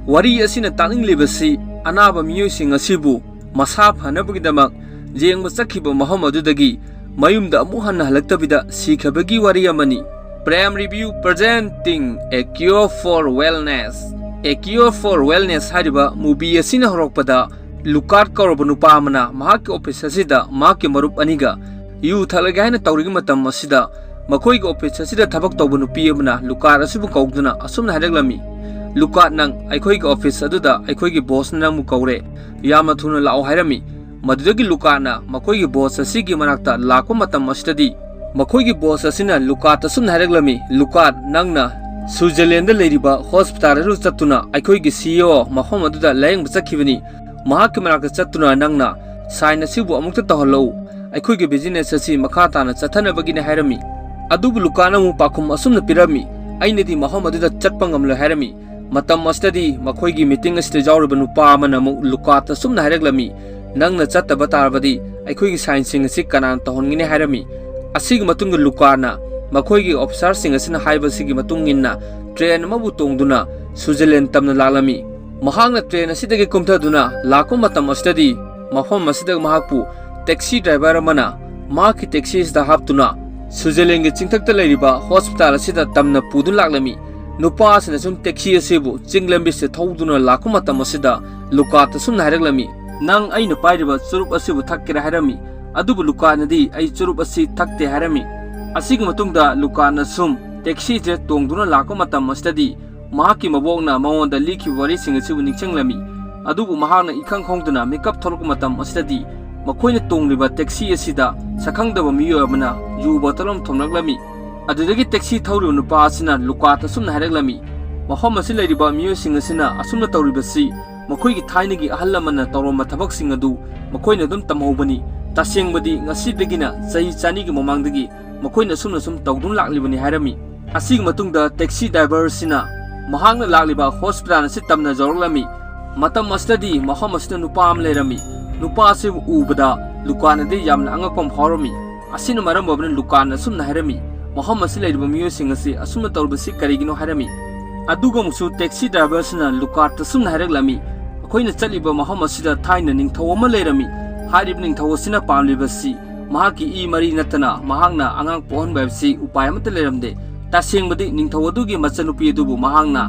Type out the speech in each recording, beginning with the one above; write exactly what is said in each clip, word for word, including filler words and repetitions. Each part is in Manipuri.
ꯋꯥꯔꯤ ꯑꯁꯤꯅ ꯇꯥꯛꯅꯤꯡꯂꯤꯕꯁꯤ ꯑꯅꯥꯕ ꯃꯤꯑꯣꯏꯁꯤꯡ ꯑꯁꯤꯕꯨ ꯃꯁꯥ ꯐꯅꯕꯒꯤꯗꯃꯛ ꯌꯦꯡꯕ ꯆꯠꯈꯤꯕ ꯃꯐꯝ ꯑꯗꯨꯗꯒꯤ ꯃꯌꯨꯝꯗ ꯑꯃꯨꯛ ꯍꯟꯅ ꯍꯜꯂꯛꯇꯕꯤꯗ ꯁꯤꯈ꯭ꯔꯕꯒꯤ ꯋꯥꯔꯤ ꯑꯃꯅꯤ꯫ Prime Review presenting A Cure for Wellness꯫ A Cure for Wellness ꯍꯥꯏꯔꯤꯕ movie ꯑꯁꯤꯅ ꯍꯧꯔꯛꯄꯗ ꯂꯨꯀꯥꯔꯠ ꯀꯧꯔꯕ ꯅꯨꯄꯥ ꯑꯃꯅ ꯃꯍꯥꯛꯀꯤ office ꯑꯁꯤꯗ ꯃꯍꯥꯛꯀꯤ ꯃꯔꯨꯞ ꯑꯅꯤꯒ ꯌꯨ ꯊꯛꯂꯒꯦ ꯍꯥꯏꯅ ꯇꯧꯔꯤꯉꯩ ꯃꯇꯝ ꯑꯁꯤꯗ ꯃꯈꯣꯏꯒꯤ office ꯑꯁꯤꯗ ꯊꯕꯛ ꯇꯧꯕ ꯅꯨꯄꯤ ꯑꯃꯅ ꯂꯨꯀꯥꯔꯠ ꯑꯁꯤꯕꯨ ꯀꯧꯗꯨꯅ ꯑꯁꯨꯝꯅ ꯍꯥꯏꯔꯛꯂꯝꯃꯤ, "ꯂꯨꯀꯥꯔꯠ, ꯅꯪ ꯑꯩꯈꯣꯏꯒꯤ office ꯑꯗꯨꯗ ꯑꯩꯈꯣꯏꯒꯤ bossꯅ ꯅꯪꯕꯨ ꯀꯧꯔꯦ, ꯌꯥꯝꯅ ꯊꯨꯅ ꯂꯥꯛꯑꯣ" ꯍꯥꯏꯔꯝꯃꯤ꯫ ꯃꯗꯨꯗꯒꯤ ꯂꯨꯀꯥꯔꯠꯅ ꯃꯈꯣꯏꯒꯤ boss ꯑꯁꯤꯒꯤ ꯃꯅꯥꯛꯇ ꯂꯥꯛꯄ ꯃꯇꯝ ꯑꯁꯤꯗꯗꯤ ꯃꯈꯣꯏꯒꯤ boss ꯑꯁꯤꯅ ꯂꯨꯀꯥꯔꯠꯇ ꯑꯁꯨꯝꯅ ꯍꯥꯏꯔꯛꯂꯝꯃꯤ, "ꯂꯨꯀꯥꯔꯠ, ꯅꯪꯅ ꯁ꯭ꯋꯤꯖꯔꯂꯦꯟꯗ ꯂꯩꯔꯤꯕ hospital ꯑꯗꯨ ꯆꯠꯇꯨꯅ ꯑꯩꯈꯣꯏꯒꯤ CEO ꯃꯐꯝ ꯑꯗꯨꯗ ꯂꯥꯌꯦꯡꯕ ꯆꯠꯈꯤꯕꯅꯤ꯫ ꯃꯍꯥꯛꯀꯤ ꯃꯅꯥꯛꯇ ꯆꯠꯇꯨꯅ ꯅꯪꯅ sign ꯑꯁꯤꯕꯨ ꯑꯃꯨꯛꯇ ꯇꯧꯍꯜꯂꯛꯎ꯫ ꯑꯩꯈꯣꯏꯒꯤ business ꯑꯁꯤ ꯃꯈꯥ ꯇꯥꯅ ꯆꯠꯊꯅꯕꯒꯤꯅꯤ" ꯍꯥꯏꯔꯝꯃꯤ꯫ ꯑꯗꯨꯕꯨ ꯂꯨꯀꯥꯔꯠꯅ ꯑꯃꯨꯛ ꯄꯥꯎꯈꯨꯝ ꯑꯁꯨꯝꯅ ꯄꯤꯔꯝꯃꯤ, "ꯑꯩꯅꯗꯤ ꯃꯐꯝ ꯑꯗꯨꯗ ꯆꯠꯄ ꯉꯝꯂꯣꯏ" ꯍꯥꯏꯔꯝꯃꯤ꯫ ꯃꯇꯝ ꯑꯁꯤꯗꯗꯤ ꯃꯈꯣꯏꯒꯤ meeting ꯑꯁꯤꯗ ꯌꯥꯎꯔꯤꯕ ꯅꯨꯄꯥ ꯑꯃꯅ ꯑꯃꯨꯛ ꯂꯨꯀꯥꯔꯠꯇ ꯑꯁꯨꯝꯅ ꯍꯥꯏꯔꯛꯂꯝꯃꯤ, "ꯅꯪꯅ ꯆꯠꯇꯕ ꯇꯥꯔꯕꯗꯤ ꯑꯩꯈꯣꯏꯒꯤ signꯁꯤꯡ ꯑꯁꯤ ꯀꯅꯥꯅ ꯇꯧꯍꯟꯒꯅꯤ?" ꯍꯥꯏꯔꯝꯃꯤ꯫ ꯑꯁꯤꯒꯤ ꯃꯇꯨꯡꯗ ꯂꯨꯀꯥꯔꯠꯅ ꯃꯈꯣꯏꯒꯤ officerꯁꯤꯡ ꯑꯁꯤꯅ ꯍꯥꯏꯕꯁꯤꯒꯤ ꯃꯇꯨꯡ ꯏꯟꯅ train ꯑꯃꯕꯨ ꯇꯣꯡꯗꯨꯅ ꯁ꯭ꯋꯤꯖꯔꯂꯦꯟ ꯇꯝꯅ ꯂꯥꯛꯂꯝꯃꯤ꯫ ꯃꯍꯥꯛꯅ train ꯑꯁꯤꯗꯒꯤ ꯀꯨꯝꯊꯗꯨꯅ ꯂꯥꯛꯄ ꯃꯇꯝ ꯑꯁꯤꯗꯗꯤ ꯃꯐꯝ ꯑꯁꯤꯗ ꯃꯍꯥꯛꯄꯨ taxi driver ꯑꯃꯅ ꯃꯍꯥꯛꯀꯤ taxi ꯑꯁꯤꯗ ꯍꯥꯞꯇꯨꯅ ꯁ꯭ꯋꯤꯖꯔꯂꯦꯟꯒꯤ ꯆꯤꯡꯊꯛꯇ ꯂꯩꯔꯤꯕ hospital ꯑꯁꯤꯗ ꯇꯝꯅ ꯄꯨꯗꯨꯅ ꯂꯥꯛꯂꯝꯃꯤ꯫ ꯅꯨꯄꯥ ꯑꯁꯤꯅ ꯁꯨꯝ taxi ꯑꯁꯤꯕꯨ ꯆꯤꯡ ꯂꯝꯕꯤꯁꯤꯗ ꯊꯧꯗꯨꯅ ꯂꯥꯛꯄ ꯃꯇꯝ ꯑꯁꯤꯗ ꯂꯨꯀꯥꯔꯠꯇ ꯁꯨꯝꯅ ꯍꯥꯏꯔꯛꯂꯝꯃꯤ, "ꯅꯪ ꯑꯩꯅ ꯄꯥꯏꯔꯤꯕ ꯆꯨꯔꯨꯞ ꯑꯁꯤꯕꯨ ꯊꯛꯀꯦꯔꯥ?" ꯍꯥꯏꯔꯝꯃꯤ꯫ ꯑꯗꯨꯕꯨ ꯂꯨꯀꯥꯔꯠꯅꯗꯤ "ꯑꯩ ꯆꯨꯔꯨꯞ ꯑꯁꯤ ꯊꯛꯇꯦ" ꯍꯥꯏꯔꯝꯃꯤ꯫ ꯑꯁꯤꯒꯤ ꯃꯇꯨꯡꯗ ꯂꯨꯀꯥꯔꯠꯅ ꯁꯨꯝ taxiꯁꯦ ꯇꯣꯡꯗꯨꯅ ꯂꯥꯛꯄ ꯃꯇꯝ ꯑꯁꯤꯗꯗꯤ ꯃꯍꯥꯛꯀꯤ ꯃꯕꯣꯛꯅ ꯃꯉꯣꯟꯗ ꯂꯤꯈꯤꯕ ꯋꯥꯔꯤꯁꯤꯡ ꯑꯁꯤꯕꯨ ꯅꯤꯡꯁꯤꯡꯂꯝꯃꯤ꯫ ꯑꯗꯨꯕꯨ ꯃꯍꯥꯛꯅ ꯏꯈꯪ ꯈꯪꯗꯅ ꯃꯤꯀꯞ ꯊꯣꯛꯂꯛꯄ ꯃꯇꯝ ꯑꯁꯤꯗꯗꯤ ꯃꯈꯣꯏꯅ ꯇꯣꯡꯂꯤꯕ taxi ꯑꯁꯤꯗ ꯁꯛꯈꯪꯗꯕ ꯃꯤꯑꯣꯏ ꯑꯃꯅ ꯌꯨ bottle ꯑꯃ ꯊꯣꯝꯂꯛꯂꯝꯃꯤ꯫ ꯑꯗꯨꯗꯒꯤ taxi ꯊꯧꯔꯤꯕ ꯅꯨꯄꯥ ꯑꯁꯤꯅ ꯂꯨꯀꯥꯔꯠꯇ ꯑꯁꯨꯝꯅ ꯍꯥꯏꯔꯛꯂꯝꯃꯤ, "ꯃꯐꯝ ꯑꯁꯤ ꯂꯩꯔꯤꯕ ꯃꯤꯑꯣꯏꯁꯤꯡ ꯑꯁꯤꯅ ꯑꯁꯨꯝꯅ ꯇꯧꯔꯤꯕꯁꯤ ꯃꯈꯣꯏꯒꯤ ꯊꯥꯏꯅꯒꯤ ꯑꯍꯜ ꯂꯃꯟꯅ ꯇꯧꯔꯝꯕ ꯊꯕꯛꯁꯤꯡ ꯑꯗꯨ ꯃꯈꯣꯏꯅ ꯑꯗꯨꯝ ꯇꯝꯍꯧꯕꯅꯤ꯫ ꯇꯁꯦꯡꯕꯗꯤ ꯉꯁꯤꯗꯒꯤꯅ ꯆꯍꯤ ꯆꯅꯤꯒꯤ ꯃꯃꯥꯡꯗꯒꯤ ꯃꯈꯣꯏꯅ ꯑꯁꯨꯝꯅ ꯁꯨꯝ ꯇꯧꯗꯨꯅ ꯂꯥꯛꯂꯤꯕꯅꯤ" ꯍꯥꯏꯔꯝꯃꯤ꯫ ꯑꯁꯤꯒꯤ ꯃꯇꯨꯡꯗ taxi driver ꯑꯁꯤꯅ ꯃꯍꯥꯛꯅ ꯂꯥꯛꯂꯤꯕ hospital ꯑꯁꯤ ꯇꯝꯅ ꯌꯧꯔꯛꯂꯝꯃꯤ꯫ ꯃꯇꯝ ꯑꯁꯤꯗꯗꯤ ꯃꯐꯝ ꯑꯁꯤꯗ ꯅꯨꯄꯥ ꯑꯃ ꯂꯩꯔꯝꯃꯤ꯫ ꯅꯨꯄꯥ ꯑꯁꯤꯕꯨ ꯎꯕꯗ ꯂꯨꯀꯥꯔꯠꯅꯗꯤ ꯌꯥꯝꯅ ꯑꯉꯛꯄ ꯑꯃ ꯐꯥꯎꯔꯝꯃꯤ꯫ ꯑꯁꯤꯅ ꯃꯔꯝ ꯑꯣꯏꯕꯅ ꯂꯨꯀꯥꯔꯠꯅ ꯑꯁꯨꯝꯅ ꯍꯥꯏꯔꯝꯃꯤ, "ꯃꯐꯝ ꯑꯁꯤ ꯂꯩꯔꯤꯕ ꯃꯤꯑꯣꯏꯁꯤꯡ ꯑꯁꯤ ꯑꯁꯨꯝꯅ ꯇꯧꯔꯤꯕꯁꯤ ꯀꯔꯤꯒꯤꯅꯣ?" ꯍꯥꯏꯔꯝꯃꯤ꯫ ꯑꯗꯨꯒ ꯑꯃꯨꯛꯁꯨ taxi driver ꯑꯁꯤꯅ ꯂꯨꯀꯥꯠꯇ ꯁꯨꯝꯅ ꯍꯥꯏꯔꯛꯂꯝꯃꯤ, "ꯑꯩꯈꯣꯏꯅ ꯆꯠꯂꯤꯕ ꯃꯐꯝ ꯑꯁꯤꯗ ꯊꯥꯏꯅ ꯅꯤꯡꯊꯧ ꯑꯃ ꯂꯩꯔꯝꯃꯤ꯫ ꯍꯥꯏꯔꯤꯕ ꯅꯤꯡꯊꯧ ꯑꯁꯤꯅ ꯄꯥꯝꯂꯤꯕꯁꯤ ꯃꯍꯥꯛꯀꯤ ꯏ ꯃꯔꯤ ꯅꯠꯇꯅ ꯃꯍꯥꯛꯅ ꯑꯉꯥꯡ ꯄꯣꯛꯍꯟꯕ ꯍꯥꯏꯕꯁꯤ ꯎꯄꯥꯏ ꯑꯃꯠꯇ ꯂꯩꯔꯝꯗꯦ꯫ ꯇꯁꯦꯡꯕꯗꯤ ꯅꯤꯡꯊꯧ ꯑꯗꯨꯒꯤ ꯃꯆꯟꯅꯨꯄꯤ ꯑꯗꯨꯕꯨ ꯃꯍꯥꯛꯅ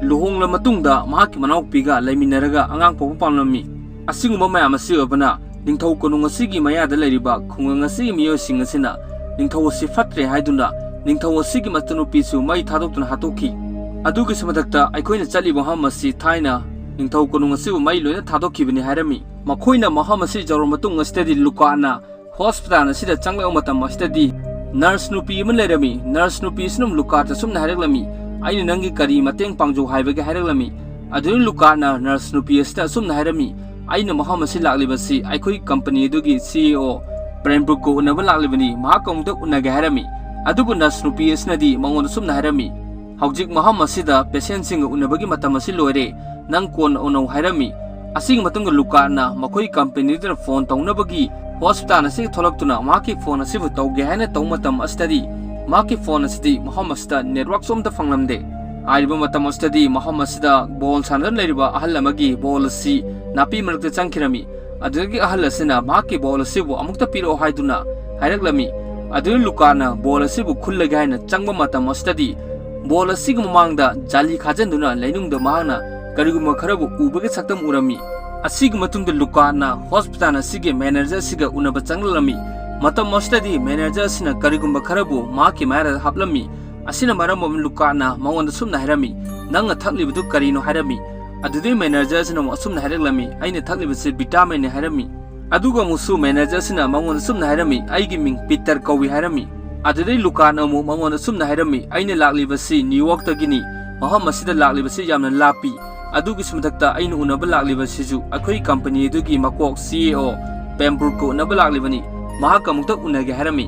ꯂꯨꯍꯣꯡꯂ ꯃꯇꯨꯡꯗ ꯃꯍꯥꯛꯀꯤ ꯃꯅꯥꯎꯄꯤꯒ ꯂꯩꯃꯤꯟꯅꯔꯒ ꯑꯉꯥꯡ ꯄꯣꯛꯄ ꯄꯥꯝꯂꯝꯃꯤ꯫ ꯑꯁꯤꯒꯨꯝꯕ ꯃꯌꯥꯝ ꯑꯁꯤ ꯑꯣꯏꯕꯅ ꯅꯤꯡꯊꯧ ꯀꯣꯅꯨꯡ ꯑꯁꯤꯒꯤ ꯃꯌꯥꯗ ꯂꯩꯔꯤꯕ ꯈꯨꯡꯒꯪ ꯑꯁꯤꯒꯤ ꯃꯤꯑꯣꯏꯁꯤꯡ ꯑꯁꯤꯅ ꯅꯤꯡꯊꯧ ꯑꯁꯤ ꯐꯠꯇ꯭ꯔꯦ ꯍꯥꯏꯗꯨꯅ ꯅꯤꯡꯊꯧ ꯑꯁꯤꯒꯤ ꯃꯆꯟꯅꯨꯄꯤꯁꯨ ꯃꯩ ꯊꯥꯗꯣꯛꯇꯨꯅ ꯍꯥꯠꯇꯣꯛꯈꯤ꯫ ꯑꯗꯨꯒꯤꯁꯨ ꯃꯊꯛꯇ ꯑꯩꯈꯣꯏꯅ ꯆꯠꯂꯤꯕ ꯃꯐꯝ ꯑꯁꯤ ꯊꯥꯏꯅ ꯅꯤꯡꯊꯧ ꯀꯣꯅꯨꯡ ꯑꯁꯤꯕꯨ ꯃꯩ ꯂꯣꯏꯅ ꯊꯥꯗꯣꯛꯈꯤꯕꯅꯤ" ꯍꯥꯏꯔꯝꯃꯤ꯫ ꯃꯈꯣꯏꯅ ꯃꯐꯝ ꯑꯁꯤ ꯌꯧꯔꯕ ꯃꯇꯨꯡ ꯑꯁꯤꯗꯗꯤ ꯂꯨꯀꯥꯠꯅ hospital ꯑꯁꯤꯗ ꯆꯪꯂꯛꯄ ꯃꯇꯝ ꯑꯁꯤꯗꯗꯤ nurse ꯅꯨꯄꯤ ꯑꯃ ꯂꯩꯔꯝꯃꯤ꯫ Nurse ꯅꯨꯄꯤ ꯑꯁꯤꯅ ꯂꯨꯀꯥꯠꯇ ꯁꯨꯝꯅ ꯍꯥꯏꯔꯛꯂꯝꯃꯤ, "ꯑꯩꯅ ꯅꯪꯒꯤ ꯀꯔꯤ ꯃꯇꯦꯡ ꯄꯥꯡꯖꯧ ꯍꯥꯏꯕꯒꯦ?" ꯍꯥꯏꯔꯛꯂꯝꯃꯤ꯫ ꯑꯗꯨꯗ ꯂꯨꯀꯥꯠꯅ nurse ꯅꯨꯄꯤ ꯑꯁꯤꯗ ꯑꯁꯨꯝꯅ ꯍꯥꯏꯔꯝꯃꯤ, "ꯑꯩꯅ ꯃꯐꯝ ꯑꯁꯤ ꯂꯥꯛꯂꯤꯕꯁꯤ ꯑꯩꯈꯣꯏ company ꯑꯗꯨꯒꯤ CEO ꯄ꯭ꯔꯦꯝꯕ꯭ꯔꯨꯛꯀ ꯎꯅꯕ ꯂꯥꯛꯂꯤꯕꯅꯤ, ꯃꯍꯥꯛꯀ ꯑꯃꯨꯛꯇ ꯎꯅꯒꯦ" ꯍꯥꯏꯔꯝꯃꯤ꯫ ꯑꯗꯨꯕꯨ nurse ꯅꯨꯄꯤ ꯑꯁꯤꯅꯗꯤ ꯃꯉꯣꯟꯗ ꯁꯨꯝꯅ ꯍꯥꯏꯔꯝꯃꯤ, "ꯍꯧꯖꯤꯛ ꯃꯐꯝ ꯑꯁꯤꯗ patientꯁꯤꯡꯒ ꯎꯅꯕꯒꯤ ꯃꯇꯝ ꯑꯁꯤ ꯂꯣꯏꯔꯦ, ꯅꯪ ꯀꯣꯟꯅ ꯎꯅꯧ" ꯍꯥꯏꯔꯝꯃꯤ꯫ ꯑꯁꯤꯒꯤ ꯃꯇꯨꯡꯗ ꯂꯨꯀꯥꯠꯅ ꯃꯈꯣꯏ companyꯗꯨꯅ phone ꯇꯧꯅꯕꯒꯤ hospital ꯑꯁꯤꯒꯤ ꯊꯣꯛꯂꯛꯇꯨꯅ ꯃꯍꯥꯛꯀꯤ phone ꯑꯁꯤꯕꯨ ꯇꯧꯒꯦ ꯍꯥꯏꯅ ꯇꯧꯕ ꯃꯇꯝ ꯑꯁꯤꯗꯗꯤ ꯃꯍꯥꯛꯀꯤ phone ꯑꯁꯤꯗꯤ ꯃꯐꯝ ꯑꯁꯤꯗ networkꯁꯨ ꯑꯝꯇ ꯐꯪꯂꯝꯗꯦ꯫ ꯍꯥꯏꯔꯤꯕ ꯃꯇꯝ ꯑꯁꯤꯗꯗꯤ ꯃꯐꯝ ꯑꯁꯤꯗ ball ꯁꯥꯟꯅꯗꯨꯅ ꯂꯩꯔꯤꯕ ꯑꯍꯜ ꯑꯃꯒꯤ ball ꯑꯁꯤ ꯅꯥꯄꯤ ꯃꯔꯛꯇ ꯆꯪꯈꯤꯔꯝꯃꯤ꯫ ꯑꯗꯨꯗꯒꯤ ꯑꯍꯜ ꯑꯁꯤꯅ ꯃꯍꯥꯛꯀꯤ ball ꯑꯁꯤꯕꯨ ꯑꯃꯨꯛꯇ ꯄꯤꯔꯛꯑꯣ ꯍꯥꯏꯗꯨꯅ ꯍꯥꯏꯔꯛꯂꯝꯃꯤ꯫ ꯑꯗꯨꯗ ꯂꯨꯀꯥꯠꯅ ball ꯑꯁꯤꯕꯨ ꯈꯨꯜꯂꯒꯦ ꯍꯥꯏꯅ ꯆꯪꯕ ꯃꯇꯝ ꯑꯁꯤꯗꯗꯤ ball ꯑꯁꯤꯒꯤ ꯃꯃꯥꯡꯗ ꯖꯥꯂꯤ ꯈꯥꯖꯤꯟꯗꯨꯅ ꯂꯩꯅꯨꯡꯗ ꯃꯍꯥꯛꯅ ꯀꯔꯤꯒꯨꯝꯕ ꯈꯔꯕꯨ ꯎꯕꯒꯤ ꯁꯛꯇꯝ ꯎꯔꯝꯃꯤ꯫ ꯑꯁꯤꯒꯤ ꯃꯇꯨꯡꯗ ꯂꯨꯀꯥꯠꯅ hospital ꯑꯁꯤꯒꯤ manager ꯑꯁꯤꯒ ꯎꯅꯕ ꯆꯪꯂꯛꯂꯝꯃꯤ꯫ ꯃꯇꯝ ꯑꯁꯤꯗꯗꯤ manager ꯑꯁꯤꯅ ꯀꯔꯤꯒꯨꯝꯕ ꯈꯔꯕꯨ ꯃꯍꯥꯛꯀꯤ ꯃꯌꯥꯗ ꯍꯥꯞꯂꯝꯃꯤ꯫ ꯑꯁꯤꯅ ꯃꯔꯝ ꯑꯣꯏꯗꯨꯅ ꯂꯨꯀꯥꯠꯅ ꯃꯉꯣꯟꯗ ꯁꯨꯝꯅ ꯍꯥꯏꯔꯝꯃꯤ, "ꯅꯪꯅ ꯊꯛꯂꯤꯕꯗꯨ ꯀꯔꯤꯅꯣ?" ꯍꯥꯏꯔꯝꯃꯤ꯫ ꯑꯗꯨꯗꯩ manager ꯑꯁꯤꯅ ꯑꯃꯨꯛ ꯑꯁꯨꯝꯅ ꯍꯥꯏꯔꯛꯂꯝꯃꯤ, "ꯑꯩꯅ ꯊꯛꯂꯤꯕꯁꯤ vitaminꯅꯤ" ꯍꯥꯏꯔꯝꯃꯤ꯫ ꯑꯗꯨꯒ ꯑꯃꯨꯛꯁꯨ manager ꯑꯁꯤꯅ ꯃꯉꯣꯟꯗ ꯁꯨꯝꯅ ꯍꯥꯏꯔꯝꯃꯤ, "ꯑꯩꯒꯤ ꯃꯤꯡ ꯄꯤꯇꯔ ꯀꯧꯏ" ꯍꯥꯏꯔꯝꯃꯤ꯫ ꯑꯗꯨꯗꯩ ꯂꯨꯀꯥꯠꯅ ꯑꯃꯨꯛ ꯃꯉꯣꯟꯗ ꯁꯨꯝꯅ ꯍꯥꯏꯔꯝꯃꯤ, "ꯑꯩꯅ ꯂꯥꯛꯂꯤꯕꯁꯤ ꯅ꯭ꯌꯨꯌꯣꯔꯛꯇꯒꯤꯅꯤ, ꯃꯐꯝ ꯑꯁꯤꯗ ꯂꯥꯛꯂꯤꯕꯁꯤ ꯌꯥꯝꯅ ꯂꯥꯞꯄꯤ꯫ ꯑꯗꯨꯒꯤꯁꯨ ꯃꯊꯛꯇ ꯑꯩꯅ ꯎꯅꯕ ꯂꯥꯛꯂꯤꯕꯁꯤꯁꯨ ꯑꯩꯈꯣꯏ company ꯑꯗꯨꯒꯤ ꯃꯀꯣꯛ CEO ꯄꯦꯝꯕ꯭ꯔꯨꯛꯀ ꯎꯅꯕ ꯂꯥꯛꯂꯤꯕꯅꯤ, ꯃꯍꯥꯛꯀ ꯑꯃꯨꯛꯇ ꯎꯅꯒꯦ" ꯍꯥꯏꯔꯝꯃꯤ꯫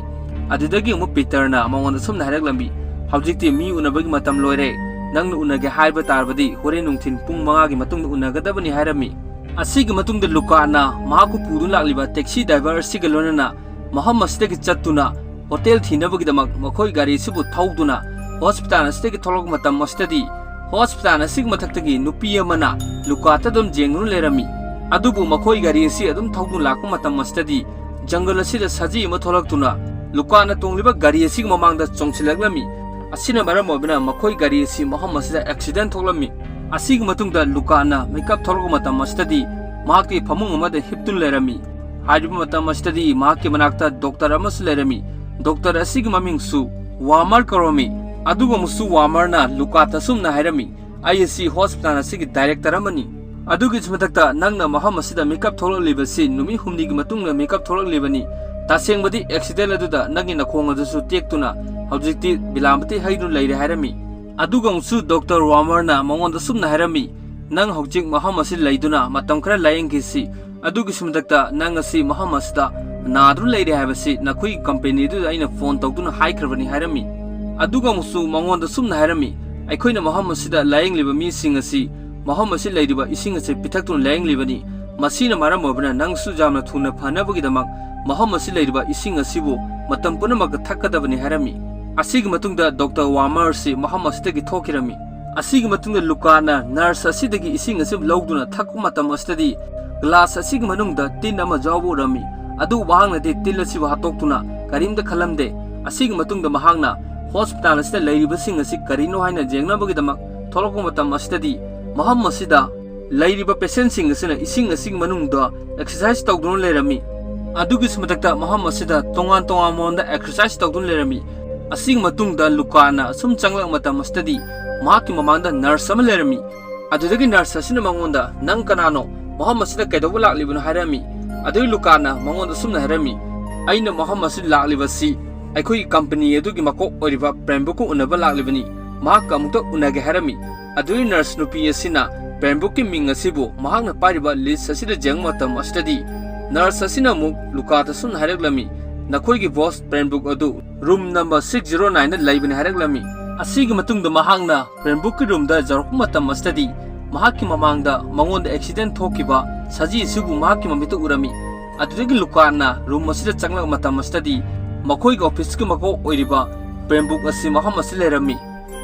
ꯑꯗꯨꯗꯒꯤ ꯑꯃꯨꯛ ꯄꯤꯇꯔꯅ ꯃꯉꯣꯟꯗ ꯁꯨꯝꯅ ꯍꯥꯏꯔꯛꯂꯝꯃꯤ, "ꯍꯧꯖꯤꯛꯇꯤ ꯃꯤ ꯎꯅꯕꯒꯤ ꯃꯇꯝ ꯂꯣꯏꯔꯦ, ꯅꯪꯅ ꯎꯅꯒꯦ ꯍꯥꯏꯕ ꯇꯥꯔꯕꯗꯤ ꯍꯣꯔꯦꯟ ꯅꯨꯡꯊꯤꯜ ꯄꯨꯡ ꯃꯉꯥꯒꯤ ꯃꯇꯨꯡꯗ ꯎꯅꯒꯗꯕꯅꯤ" ꯍꯥꯏꯔꯝꯃꯤ꯫ ꯑꯁꯤꯒꯤ ꯃꯇꯨꯡꯗ ꯂꯨꯀꯥꯠꯅ ꯃꯍꯥꯛꯄꯨ ꯄꯨꯗꯨꯅ ꯂꯥꯛꯂꯤꯕ taxi driver ꯑꯁꯤꯒ ꯂꯣꯏꯅꯅ ꯃꯐꯝ ꯑꯁꯤꯗꯒꯤ ꯆꯠꯇꯨꯅ hotel ꯊꯤꯅꯕꯒꯤꯗꯃꯛ ꯃꯈꯣꯏ ꯒꯥꯔꯤ ꯑꯁꯤꯕꯨ ꯊꯧꯗꯨꯅ hospital ꯑꯁꯤꯗꯒꯤ ꯊꯣꯛꯂꯛꯄ ꯃꯇꯝ ꯑꯁꯤꯗꯗꯤ ꯍꯣꯁꯄꯤꯇꯥꯜ ꯑꯁꯤꯒꯤ ꯃꯊꯛꯇꯒꯤ ꯅꯨꯄꯤ ꯑꯃꯅ ꯂꯨꯀꯥꯗ ꯑꯗꯨꯝ ꯌꯦꯡꯗꯨꯅ ꯂꯩꯔꯝꯃꯤ꯫ ꯑꯗꯨꯕꯨ ꯃꯈꯣꯏ ꯒꯥꯔꯤ ꯑꯁꯤ ꯑꯗꯨꯝ ꯊꯧꯗꯨꯅ ꯂꯥꯛꯄ ꯃꯇꯝ ꯑꯁꯤꯗꯗꯤ ꯖꯪꯒꯜ ꯑꯁꯤꯗ ꯁꯖꯤ ꯑꯃ ꯊꯣꯛꯂꯛꯇꯨꯅ ꯂꯨꯀꯥꯅ ꯇꯣꯡꯂꯤꯕ ꯒꯥꯔꯤ ꯑꯁꯤꯒꯤ ꯃꯃꯥꯡꯗ ꯆꯣꯡꯁꯤꯜꯂꯛꯂꯝꯃꯤ꯫ ꯑꯁꯤꯅ ꯃꯔꯝ ꯑꯣꯏꯕꯅ ꯃꯈꯣꯏ ꯒꯥꯔꯤ ꯑꯁꯤ ꯃꯐꯝ ꯑꯁꯤꯗ ꯑꯦꯛꯁꯤꯗꯦꯟ ꯊꯣꯛꯂꯝꯃꯤ꯫ ꯑꯁꯤꯒꯤ ꯃꯇꯨꯡꯗ ꯂꯨꯀꯥꯅ ꯃꯤꯀꯞ ꯊꯣꯛꯂꯛꯄ ꯃꯇꯝ ꯑꯁꯤꯗꯗꯤ ꯃꯍꯥꯛꯀꯤ ꯐꯃꯨꯡ ꯑꯃꯗ ꯍꯤꯞꯇꯨꯅ ꯂꯩꯔꯝꯃꯤ꯫ ꯍꯥꯏꯔꯤꯕ ꯃꯇꯝ ꯑꯁꯤꯗꯗꯤ ꯃꯍꯥꯛꯀꯤ ꯃꯅꯥꯛꯇ ꯗꯣꯛꯇꯔ ꯑꯃꯁꯨ ꯂꯩꯔꯝꯃꯤ꯫ ꯗꯣꯛꯇꯔ ꯑꯁꯤꯒꯤ ꯃꯃꯤꯡꯁꯨ ꯋꯥꯃꯔ ꯀꯧꯔꯝꯃꯤ꯫ ꯑꯗꯨꯒ ꯑꯃꯨꯛꯁꯨ ꯋꯥꯃꯔꯅ ꯂꯨꯀꯥꯗ ꯑꯁꯨꯝꯅ ꯍꯥꯏꯔꯝꯃꯤ, "ꯑꯩ ꯑꯁꯤ ꯍꯣꯁꯄꯤꯇꯥꯜ ꯑꯁꯤꯒꯤ ꯗꯥꯏꯔꯦꯛꯇꯔ ꯑꯃꯅꯤ꯫ ꯑꯗꯨꯒꯤꯁꯨ ꯃꯊꯛꯇ ꯅꯪꯅ ꯃꯐꯝ ꯑꯁꯤꯗ ꯃꯤꯀꯞ ꯊꯣꯛꯂꯛꯂꯤꯕꯁꯤ ꯅꯨꯃꯤꯠ ꯍꯨꯝꯅꯤꯒꯤ ꯃꯇꯨꯡꯗ ꯃꯤꯀꯞ ꯊꯣꯛꯂꯛꯂꯤꯕꯅꯤ꯫ ꯇꯁꯦꯡꯕꯗꯤ ꯑꯦꯛꯁꯤꯗꯦꯟ ꯑꯗꯨꯗ ꯅꯪꯒꯤ ꯅꯈꯣꯡ ꯑꯗꯨꯁꯨ ꯇꯦꯛꯇꯨꯅ ꯍꯧꯖꯤꯛꯇꯤ ꯕꯤꯂꯥꯝꯕꯇꯤ ꯍꯩꯗꯨꯅ ꯂꯩꯔꯦ" ꯍꯥꯏꯔꯝꯃꯤ꯫ ꯑꯗꯨꯒ ꯑꯃꯨꯛꯁꯨ ꯗꯣꯛꯇꯔ ꯋꯥꯃꯔꯅ ꯃꯉꯣꯟꯗ ꯑꯁꯨꯝꯅ ꯍꯥꯏꯔꯝꯃꯤ, "ꯅꯪ ꯍꯧꯖꯤꯛ ꯃꯐꯝ ꯑꯁꯤ ꯂꯩꯗꯨꯅ ꯃꯇꯝ ꯈꯔ ꯂꯥꯌꯦꯡꯈꯤꯁꯤ꯫ ꯑꯗꯨꯒꯤꯁꯨ ꯃꯊꯛꯇ ꯅꯪ ꯑꯁꯤ ꯃꯐꯝ ꯑꯁꯤꯗ ꯅꯥꯗꯨꯅ ꯂꯩꯔꯦ ꯍꯥꯏꯕꯁꯤ ꯅꯈꯣꯏꯒꯤ ꯀꯝꯄꯦꯅꯤꯗꯨꯗ ꯑꯩꯅ ꯐꯣꯟ ꯇꯧꯗꯨꯅ ꯍꯥꯏꯈ꯭ꯔꯕꯅꯤ" ꯍꯥꯏꯔꯝꯃꯤ꯫ ꯑꯗꯨꯒ ꯑꯃꯨꯛꯁꯨ ꯃꯉꯣꯟꯗ ꯑꯁꯨꯝꯅ ꯍꯥꯏꯔꯝꯃꯤ, "ꯑꯩꯈꯣꯏꯅ ꯃꯐꯝ ꯑꯁꯤꯗ ꯂꯥꯌꯦꯡꯂꯤꯕ ꯃꯤꯁꯤꯡ ꯑꯁꯤ ꯃꯐꯝ ꯑꯁꯤ ꯂꯩꯔꯤꯕ ꯏꯁꯤꯡ ꯑꯁꯤ ꯄꯤꯊꯛꯇꯨꯅ ꯂꯥꯌꯦꯡꯂꯤꯕꯅꯤ꯫ ꯃꯁꯤꯅ ꯃꯔꯝ ꯑꯣꯏꯕꯅ ꯅꯪꯁꯨ ꯌꯥꯝꯅ ꯊꯨꯅ ꯐꯅꯕꯒꯤꯗꯃꯛ ꯃꯐꯝ ꯑꯁꯤ ꯂꯩꯔꯤꯕ ꯏꯁꯤꯡ ꯑꯁꯤꯕꯨ ꯃꯇꯝ ꯄꯨꯝꯅꯃꯛꯇ ꯊꯛꯀꯗꯕꯅꯤ" ꯍꯥꯏꯔꯝꯃꯤ꯫ ꯑꯁꯤꯒꯤ ꯃꯇꯨꯡꯗ ꯗꯣꯛꯇꯔ ꯋꯥꯃꯔ ꯑꯁꯤ ꯃꯐꯝ ꯑꯁꯤꯗꯒꯤ ꯊꯣꯛꯈꯤꯔꯝꯃꯤ꯫ ꯑꯁꯤꯒꯤ ꯃꯇꯨꯡꯗ ꯂꯨꯀꯥꯅ ꯅꯔꯁ ꯑꯁꯤꯗꯒꯤ ꯏꯁꯤꯡ ꯑꯁꯤ ꯂꯧꯗꯨꯅ ꯊꯛꯄ ꯃꯇꯝ ꯑꯁꯤꯗꯗꯤ ꯒ꯭ꯂꯥꯁ ꯑꯁꯤꯒꯤ ꯃꯅꯨꯡꯗ ꯇꯤꯟ ꯑꯃ ꯌꯥꯎꯕ ꯎꯔꯝꯃꯤ꯫ ꯑꯗꯨꯕꯨ ꯃꯍꯥꯛꯅꯗꯤ ꯇꯤꯟ ꯑꯁꯤꯕꯨ ꯍꯥꯠꯇꯣꯛꯇꯨꯅ ꯀꯔꯤꯝꯇ ꯈꯜꯂꯝꯗꯦ꯫ ꯑꯁꯤꯒꯤ ꯃꯇꯨꯡꯗ ꯃꯍꯥꯛꯅ ꯍꯣꯁꯄꯤꯇꯥꯜ ꯑꯁꯤꯗ ꯂꯩꯔꯤꯕꯁꯤꯡ ꯑꯁꯤ ꯀꯔꯤꯅꯣ ꯍꯥꯏꯅ ꯌꯦꯡꯅꯕꯒꯤꯗꯃꯛ ꯊꯣꯛꯂꯛꯄ ꯃꯇꯝ ꯑꯁꯤꯗꯗꯤ ꯃꯐꯝ ꯑꯁꯤꯗ ꯂꯩꯔꯤꯕ ꯄꯦꯁꯦꯟꯁꯤꯡ ꯑꯁꯤꯅ ꯏꯁꯤꯡ ꯑꯁꯤꯒꯤ ꯃꯅꯨꯡꯗ ꯑꯦꯛꯁꯔꯁꯥꯏꯁ ꯇꯧꯗꯨꯅ ꯂꯩꯔꯝꯃꯤ꯫ ꯑꯗꯨꯒꯤꯁꯨ ꯃꯊꯛꯇ ꯃꯐꯝ ꯑꯁꯤꯗ ꯇꯣꯉꯥꯟ ꯇꯣꯉꯥꯟꯕ ꯃꯑꯣꯡꯗ ꯑꯦꯛꯁꯔꯁꯥꯏꯁ ꯇꯧꯗꯨꯅ ꯂꯩꯔꯝꯃꯤ꯫ ꯑꯁꯤꯒꯤ ꯃꯇꯨꯡꯗ ꯂꯨꯀꯥꯅ ꯁꯨꯝ ꯆꯪꯂꯛꯄ ꯃꯇꯝ ꯑꯁꯤꯗꯗꯤ ꯃꯍꯥꯛꯀꯤ ꯃꯃꯥꯡꯗ ꯅꯔꯁ ꯑꯃ ꯂꯩꯔꯝꯃꯤ꯫ ꯑꯗꯨꯗꯒꯤ ꯅꯔꯁ ꯑꯁꯤꯅ ꯃꯉꯣꯟꯗ, "ꯅꯪ ꯀꯅꯥꯅꯣ? ꯃꯐꯝ ꯑꯁꯤꯗ ꯀꯩꯗꯧꯕ ꯂꯥꯛꯂꯤꯕꯅꯣ?" ꯍꯥꯏꯔꯝꯃꯤ꯫ ꯑꯗꯨꯒꯤ ꯂꯨꯀꯥꯅ ꯃꯉꯣꯟꯗ ꯁꯨꯝꯅ ꯍꯥꯏꯔꯝꯃꯤ, "ꯑꯩꯅ ꯃꯐꯝ ꯑꯁꯤꯗ ꯂꯥꯛꯂꯤꯕꯁꯤ ꯑꯩꯈꯣꯏꯒꯤ ꯀꯝꯄꯅꯤ ꯑꯗꯨꯒꯤ ꯃꯀꯣꯛ ꯑꯣꯏꯔꯤꯕ ꯄ꯭ꯔꯦꯝꯕꯨꯛꯀ ꯎꯅꯕ ꯂꯥꯛꯂꯤꯕꯅꯤ꯫ ꯃꯍꯥꯛꯀ ꯑꯃꯨꯛꯇ ꯎꯅꯒꯦ" ꯍꯥꯏꯔꯝꯃꯤ꯫ ꯑꯗꯨꯒꯤ ꯅꯔꯁ ꯅꯨꯄꯤ ꯑꯁꯤꯅ ꯄ꯭ꯔꯦꯝꯕꯨꯛꯀꯤ ꯃꯤꯡ ꯑꯁꯤꯕꯨ ꯃꯍꯥꯛꯅ ꯄꯥꯏꯔꯤꯕ ꯂꯤꯁ ꯑꯁꯤꯗ ꯌꯦꯡꯕ ꯃꯇꯝ ꯑꯁꯤꯗꯗꯤ ꯅꯔꯁ ꯑꯁꯤꯅ ꯑꯃꯨꯛ ꯂꯨꯀꯥꯗ ꯁꯨꯝꯅ ꯍꯥꯏꯔꯛꯂꯝꯃꯤ, "ꯅꯈꯣꯏꯒꯤ ꯕꯣꯁ ꯄ꯭ꯔꯦꯝꯕꯨꯛ ꯑꯗꯨ ꯔꯨꯝ ꯅꯝꯕꯔ ꯁꯤꯛꯁ ꯖꯤꯔꯣ ꯅꯥꯏꯟꯗ ꯂꯩꯕꯅꯤ" ꯍꯥꯏꯔꯛꯂꯝꯃꯤ꯫ ꯑꯁꯤꯒꯤ ꯃꯇꯨꯡꯗ ꯃꯍꯥꯛꯅ ꯄ꯭ꯔꯦꯝꯕꯨꯛꯀꯤ ꯔꯨꯝꯗ ꯌꯧꯔꯛꯄ ꯃꯇꯝ ꯑꯁꯤꯗꯗꯤ ꯃꯍꯥꯛꯀꯤ ꯃꯃꯥꯡꯗ ꯃꯉꯣꯟꯗ ꯑꯦꯛꯁꯤꯗꯦꯟ ꯊꯣꯛꯈꯤꯕ ꯁꯖꯤ ꯑꯁꯤꯕꯨ ꯃꯍꯥꯛꯀꯤ ꯃꯃꯤꯠꯇ ꯎꯔꯝꯃꯤ꯫ ꯑꯗꯨꯗꯒꯤ ꯂꯨꯀꯥꯅ ꯔꯨꯝ ꯑꯁꯤꯗ ꯆꯪꯂꯛꯄ ꯃꯇꯝ ꯑꯁꯤꯗꯗꯤ ꯃꯈꯣꯏꯒꯤ ꯑꯣꯐꯤꯁꯀꯤ ꯃꯀꯣꯛ ꯑꯣꯏꯔꯤꯕ ꯄ꯭ꯔꯦꯝꯕꯨꯛ ꯑꯁꯤ ꯃꯐꯝ ꯑꯁꯤꯗ ꯂꯩꯔꯝꯃꯤ꯫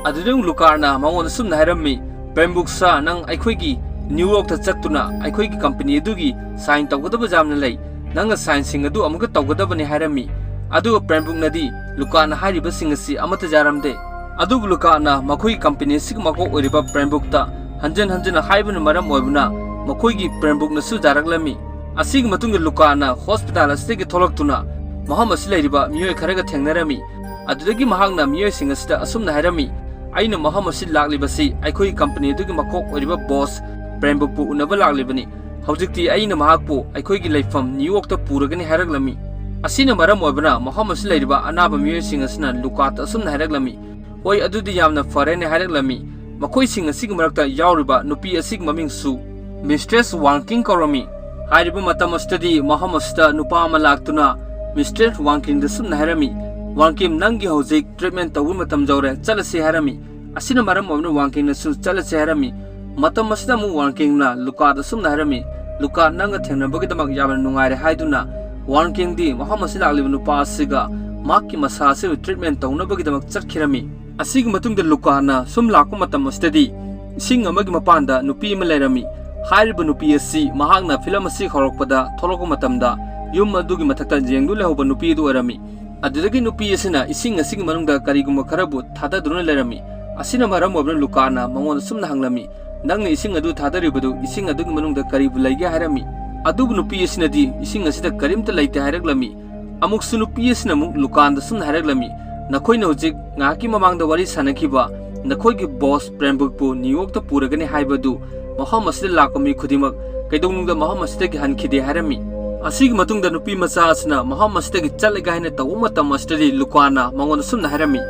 ꯑꯗꯨꯗ ꯑꯃꯨꯛ ꯂꯨꯀꯥꯔꯅ ꯃꯉꯣꯟꯗ ꯁꯨꯝꯅ ꯍꯥꯏꯔꯝꯃꯤ, "ꯄ꯭ꯔꯦꯝꯕꯨꯛ ꯁꯥ, ꯅꯪ ꯑꯩꯈꯣꯏꯒꯤ ꯅ꯭ꯌꯨ ꯌꯣꯔꯛꯇ ꯆꯠꯇꯨꯅ ꯑꯩꯈꯣꯏꯒꯤ ꯀꯝꯄꯅꯤ ꯑꯗꯨꯒꯤ ꯁꯥꯏꯟ ꯇꯧꯒꯗꯕ ꯌꯥꯝꯅ ꯂꯩ, ꯅꯪꯅ ꯁꯥꯏꯟꯁꯤꯡ ꯑꯗꯨ ꯑꯃꯨꯛꯀ ꯇꯧꯒꯗꯕꯅꯤ" ꯍꯥꯏꯔꯝꯃꯤ꯫ ꯑꯗꯨꯒ ꯄ꯭ꯔꯦꯝꯕꯨꯛꯅꯗꯤ ꯂꯨꯀꯥꯔꯅ ꯍꯥꯏꯔꯤꯕꯁꯤꯡ ꯑꯁꯤ ꯑꯃꯠꯇ ꯌꯥꯔꯝꯗꯦ꯫ ꯑꯗꯨꯕꯨ ꯂꯨꯀꯥꯔꯅ ꯃꯈꯣꯏꯒꯤ ꯀꯝꯄꯅꯤ ꯑꯁꯤꯒꯤ ꯃꯀꯣꯛ ꯑꯣꯏꯔꯤꯕ ꯄ꯭ꯔꯦꯝꯕꯨꯛꯇ ꯍꯟꯖꯤꯟ ꯍꯟꯖꯤꯟꯅ ꯍꯥꯏꯕꯅ ꯃꯔꯝ ꯑꯣꯏꯕꯅ ꯃꯈꯣꯏꯒꯤ ꯄ꯭ꯔꯦꯝꯕꯨꯛꯅꯁꯨ ꯌꯥꯔꯛꯂꯝꯃꯤ꯫ ꯑꯁꯤꯒꯤ ꯃꯇꯨꯡꯗ ꯂꯨꯀꯥꯔꯅ ꯍꯣꯁꯄꯤꯇꯥꯜ ꯑꯁꯤꯗꯒꯤ ꯊꯣꯛꯂꯛꯇꯨꯅ ꯃꯐꯝ ꯑꯁꯤ ꯂꯩꯔꯤꯕ ꯃꯤꯑꯣꯏ ꯈꯔꯒ ꯊꯦꯡꯅꯔꯝꯃꯤ꯫ ꯑꯗꯨꯗꯒꯤ ꯃꯍꯥꯛꯅ ꯃꯤꯑꯣꯏꯁꯤꯡ ꯑꯁꯤꯗ ꯑꯁꯨꯝꯅ ꯍꯥꯏꯔꯝꯃꯤ, "ꯑꯩꯅ ꯃꯐꯝ ꯑꯁꯤ ꯂꯥꯛꯂꯤꯕꯁꯤ ꯑꯩꯈꯣꯏꯒꯤ ꯀꯝꯄꯅꯤ ꯑꯗꯨꯒꯤ ꯃꯀꯣꯛ ꯑꯣꯏꯔꯤꯕ ꯕꯣꯁ ꯄ꯭ꯔꯦꯝꯕꯨꯛꯄꯨ ꯎꯅꯕ ꯂꯥꯛꯂꯤꯕꯅꯤ꯫ ꯍꯧꯖꯤꯛꯇꯤ ꯑꯩꯅ ꯃꯍꯥꯛꯄꯨ ꯑꯩꯈꯣꯏꯒꯤ ꯂꯩꯐꯝ ꯅ꯭ꯌꯨ ꯌꯣꯔꯛꯇ ꯄꯨꯔꯒꯅꯤ" ꯍꯥꯏꯔꯛꯂꯝꯃꯤ꯫ ꯑꯁꯤꯅ ꯃꯔꯝ ꯑꯣꯏꯕꯅ ꯃꯐꯝ ꯑꯁꯤ ꯂꯩꯔꯤꯕ ꯑꯅꯥꯕ ꯃꯤꯑꯣꯏꯁꯤꯡ ꯑꯁꯤꯅ ꯂꯨꯀꯥꯔꯗ ꯑꯁꯨꯝꯅ ꯍꯥꯏꯔꯛꯂꯝꯃꯤ, "ꯍꯣꯏ, ꯑꯗꯨꯗꯤ ꯌꯥꯝꯅ ꯐꯔꯦꯅꯦ" ꯍꯥꯏꯔꯛꯂꯝꯃꯤ꯫ ꯃꯈꯣꯏꯁꯤꯡ ꯑꯁꯤꯒꯤ ꯃꯔꯛꯇ ꯌꯥꯎꯔꯤꯕ ꯅꯨꯄꯤ ꯑꯁꯤꯒꯤ ꯃꯃꯤꯡꯁꯨ ꯃꯤꯁꯇ꯭ꯔꯦꯁ ꯋꯥꯡꯀꯤꯡ ꯀꯧꯔꯝꯃꯤ꯫ ꯍꯥꯏꯔꯤꯕ ꯃꯇꯝ ꯑꯁꯤꯗꯗꯤ ꯃꯐꯝ ꯑꯁꯤꯗ ꯅꯨꯄꯥ ꯑꯃ ꯂꯥꯛꯇꯨꯅ ꯃꯤꯁꯇ꯭ꯔꯦꯁ ꯋꯥꯡꯀꯤꯡꯗ ꯁꯨꯝꯅ ꯍꯥꯏꯔꯝꯃꯤ, "ꯋꯥꯡꯀꯤꯡ, ꯅꯪꯒꯤ ꯍꯧꯖꯤꯛ ꯇ꯭ꯔꯤꯠꯃꯦꯟ ꯇꯧꯕ ꯃꯇꯝ ꯌꯧꯔꯦ, ꯆꯠꯂꯁꯤ" ꯍꯥꯏꯔꯝꯃꯤ꯫ ꯑꯁꯤꯅ ꯃꯔꯝ ꯑꯣꯏꯗꯨꯅ ꯋꯥꯡꯀꯤꯡꯅꯁꯨ ꯆꯠꯂꯁꯤ ꯍꯥꯏꯔꯝꯃꯤ꯫ ꯃꯇꯝ ꯑꯁꯤꯗ ꯑꯃꯨꯛ ꯋꯥꯡꯀꯤꯡꯅ ꯂꯨꯀꯥꯔꯗ ꯁꯨꯝꯅ ꯍꯥꯏꯔꯝꯃꯤ, "ꯂꯨꯀꯥꯔꯗ, ꯅꯪꯒ ꯊꯦꯡꯅꯕꯒꯤꯗꯃꯛ ꯌꯥꯝꯅ ꯅꯨꯡꯉꯥꯏꯔꯦ" ꯍꯥꯏꯗꯨꯅ ꯋꯥꯡꯀꯤꯡꯗꯤ ꯃꯐꯝ ꯑꯁꯤ ꯂꯥꯛꯂꯤꯕ ꯅꯨꯄꯥ ꯑꯁꯤꯒ ꯃꯍꯥꯛꯀꯤ ꯃꯁꯥ ꯑꯁꯤꯕꯨ ꯇ꯭ꯔꯤꯠꯃꯦꯟ ꯇꯧꯅꯕꯒꯤꯗꯃꯛ ꯆꯠꯈꯤꯔꯝꯃꯤ꯫ ꯑꯁꯤꯒꯤ ꯃꯇꯨꯡꯗ ꯂꯨꯀꯥꯔꯅ ꯁꯨꯝ ꯂꯥꯛꯄ ꯃꯇꯝ ꯑꯁꯤꯗꯗꯤ ꯏꯁꯤꯡ ꯑꯃꯒꯤ ꯃꯄꯥꯟꯗ ꯅꯨꯄꯤ ꯑꯃ ꯂꯩꯔꯝꯃꯤ꯫ ꯍꯥꯏꯔꯤꯕ ꯅꯨꯄꯤ ꯑꯁꯤ ꯃꯍꯥꯛꯅ ꯐꯤꯂꯝ ꯑꯁꯤ ꯍꯧꯔꯛꯄꯗ ꯊꯣꯛꯂꯛꯄ ꯃꯇꯝꯗ ꯌꯨꯝ ꯑꯗꯨꯒꯤ ꯃꯊꯛꯇ ꯌꯦꯡꯗꯨꯅ ꯂꯩꯍꯧꯕ ꯅꯨꯄꯤ ꯑꯗꯨ ꯑꯣꯏꯔꯝꯃꯤ꯫ ꯑꯗꯨꯗꯒꯤ ꯅꯨꯄꯤ ꯑꯁꯤꯅ ꯏꯁꯤꯡ ꯑꯁꯤꯒꯤ ꯃꯅꯨꯡꯗ ꯀꯔꯤꯒꯨꯝꯕ ꯈꯔꯕꯨ ꯊꯥꯗꯗꯨꯅ ꯂꯩꯔꯝꯃꯤ꯫ ꯑꯁꯤꯅ ꯃꯔꯝ ꯑꯣꯏꯗꯨꯅ ꯂꯨꯀꯥꯔꯅ ꯃꯉꯣꯟꯗ ꯁꯨꯝꯅ ꯍꯪꯂꯝꯃꯤ, "ꯅꯪꯅ ꯏꯁꯤꯡ ꯑꯗꯨ ꯊꯥꯗꯔꯤꯕꯗꯨ ꯏꯁꯤꯡ ꯑꯗꯨꯒꯤ ꯃꯅꯨꯡꯗ ꯀꯔꯤꯕꯨ ꯂꯩꯒꯦ?" ꯍꯥꯏꯔꯝꯃꯤ꯫ ꯑꯗꯨꯕꯨ ꯅꯨꯄꯤ ꯑꯁꯤꯅꯗꯤ ꯏꯁꯤꯡ ꯑꯁꯤꯗ ꯀꯔꯤꯝꯇ ꯂꯩꯇꯦ ꯍꯥꯏꯔꯛꯂꯝꯃꯤ꯫ ꯑꯃꯨꯛꯁꯨ ꯅꯨꯄꯤ ꯑꯁꯤꯅ ꯑꯃꯨꯛ ꯂꯨꯀꯥꯔꯗ ꯁꯨꯝꯅ ꯍꯥꯏꯔꯛꯂꯝꯃꯤ, "ꯅꯈꯣꯏꯅ ꯍꯧꯖꯤꯛ ꯉꯥꯏꯍꯥꯛꯀꯤ ꯃꯃꯥꯡꯗ ꯋꯥꯔꯤ ꯁꯥꯟꯅꯈꯤꯕ ꯅꯈꯣꯏꯒꯤ ꯕꯣꯁ ꯄ꯭ꯔꯦꯝꯕꯨꯛꯄꯨ ꯅ꯭ꯌꯨ ꯌꯣꯔꯛꯇ ꯄꯨꯔꯒꯅꯤ ꯍꯥꯏꯕꯗꯨ ꯃꯐꯝ ꯑꯁꯤꯗ ꯂꯥꯛꯄ ꯃꯤ ꯈꯨꯗꯤꯡꯃꯛ ꯀꯩꯗꯧꯅꯨꯡꯗ ꯃꯐꯝ ꯑꯁꯤꯗꯒꯤ ꯍꯟꯈꯤꯗꯦ" ꯍꯥꯏꯔꯝꯃꯤ꯫ ꯑꯁꯤꯒꯤ ꯃꯇꯨꯡꯗ ꯅꯨꯄꯤ ꯃꯆꯥ ꯑꯁꯤꯅ ꯃꯐꯝ ꯑꯁꯤꯗꯒꯤ ꯆꯠꯂꯒꯦ ꯍꯥꯏꯅ ꯇꯧꯕ ꯃꯇꯝ ꯑꯁꯤꯗꯗꯤ ꯂꯨꯀꯥꯔꯅ ꯃꯉꯣꯟꯗ ꯁꯨꯝꯅ ꯍꯥꯏꯔꯝꯃꯤ,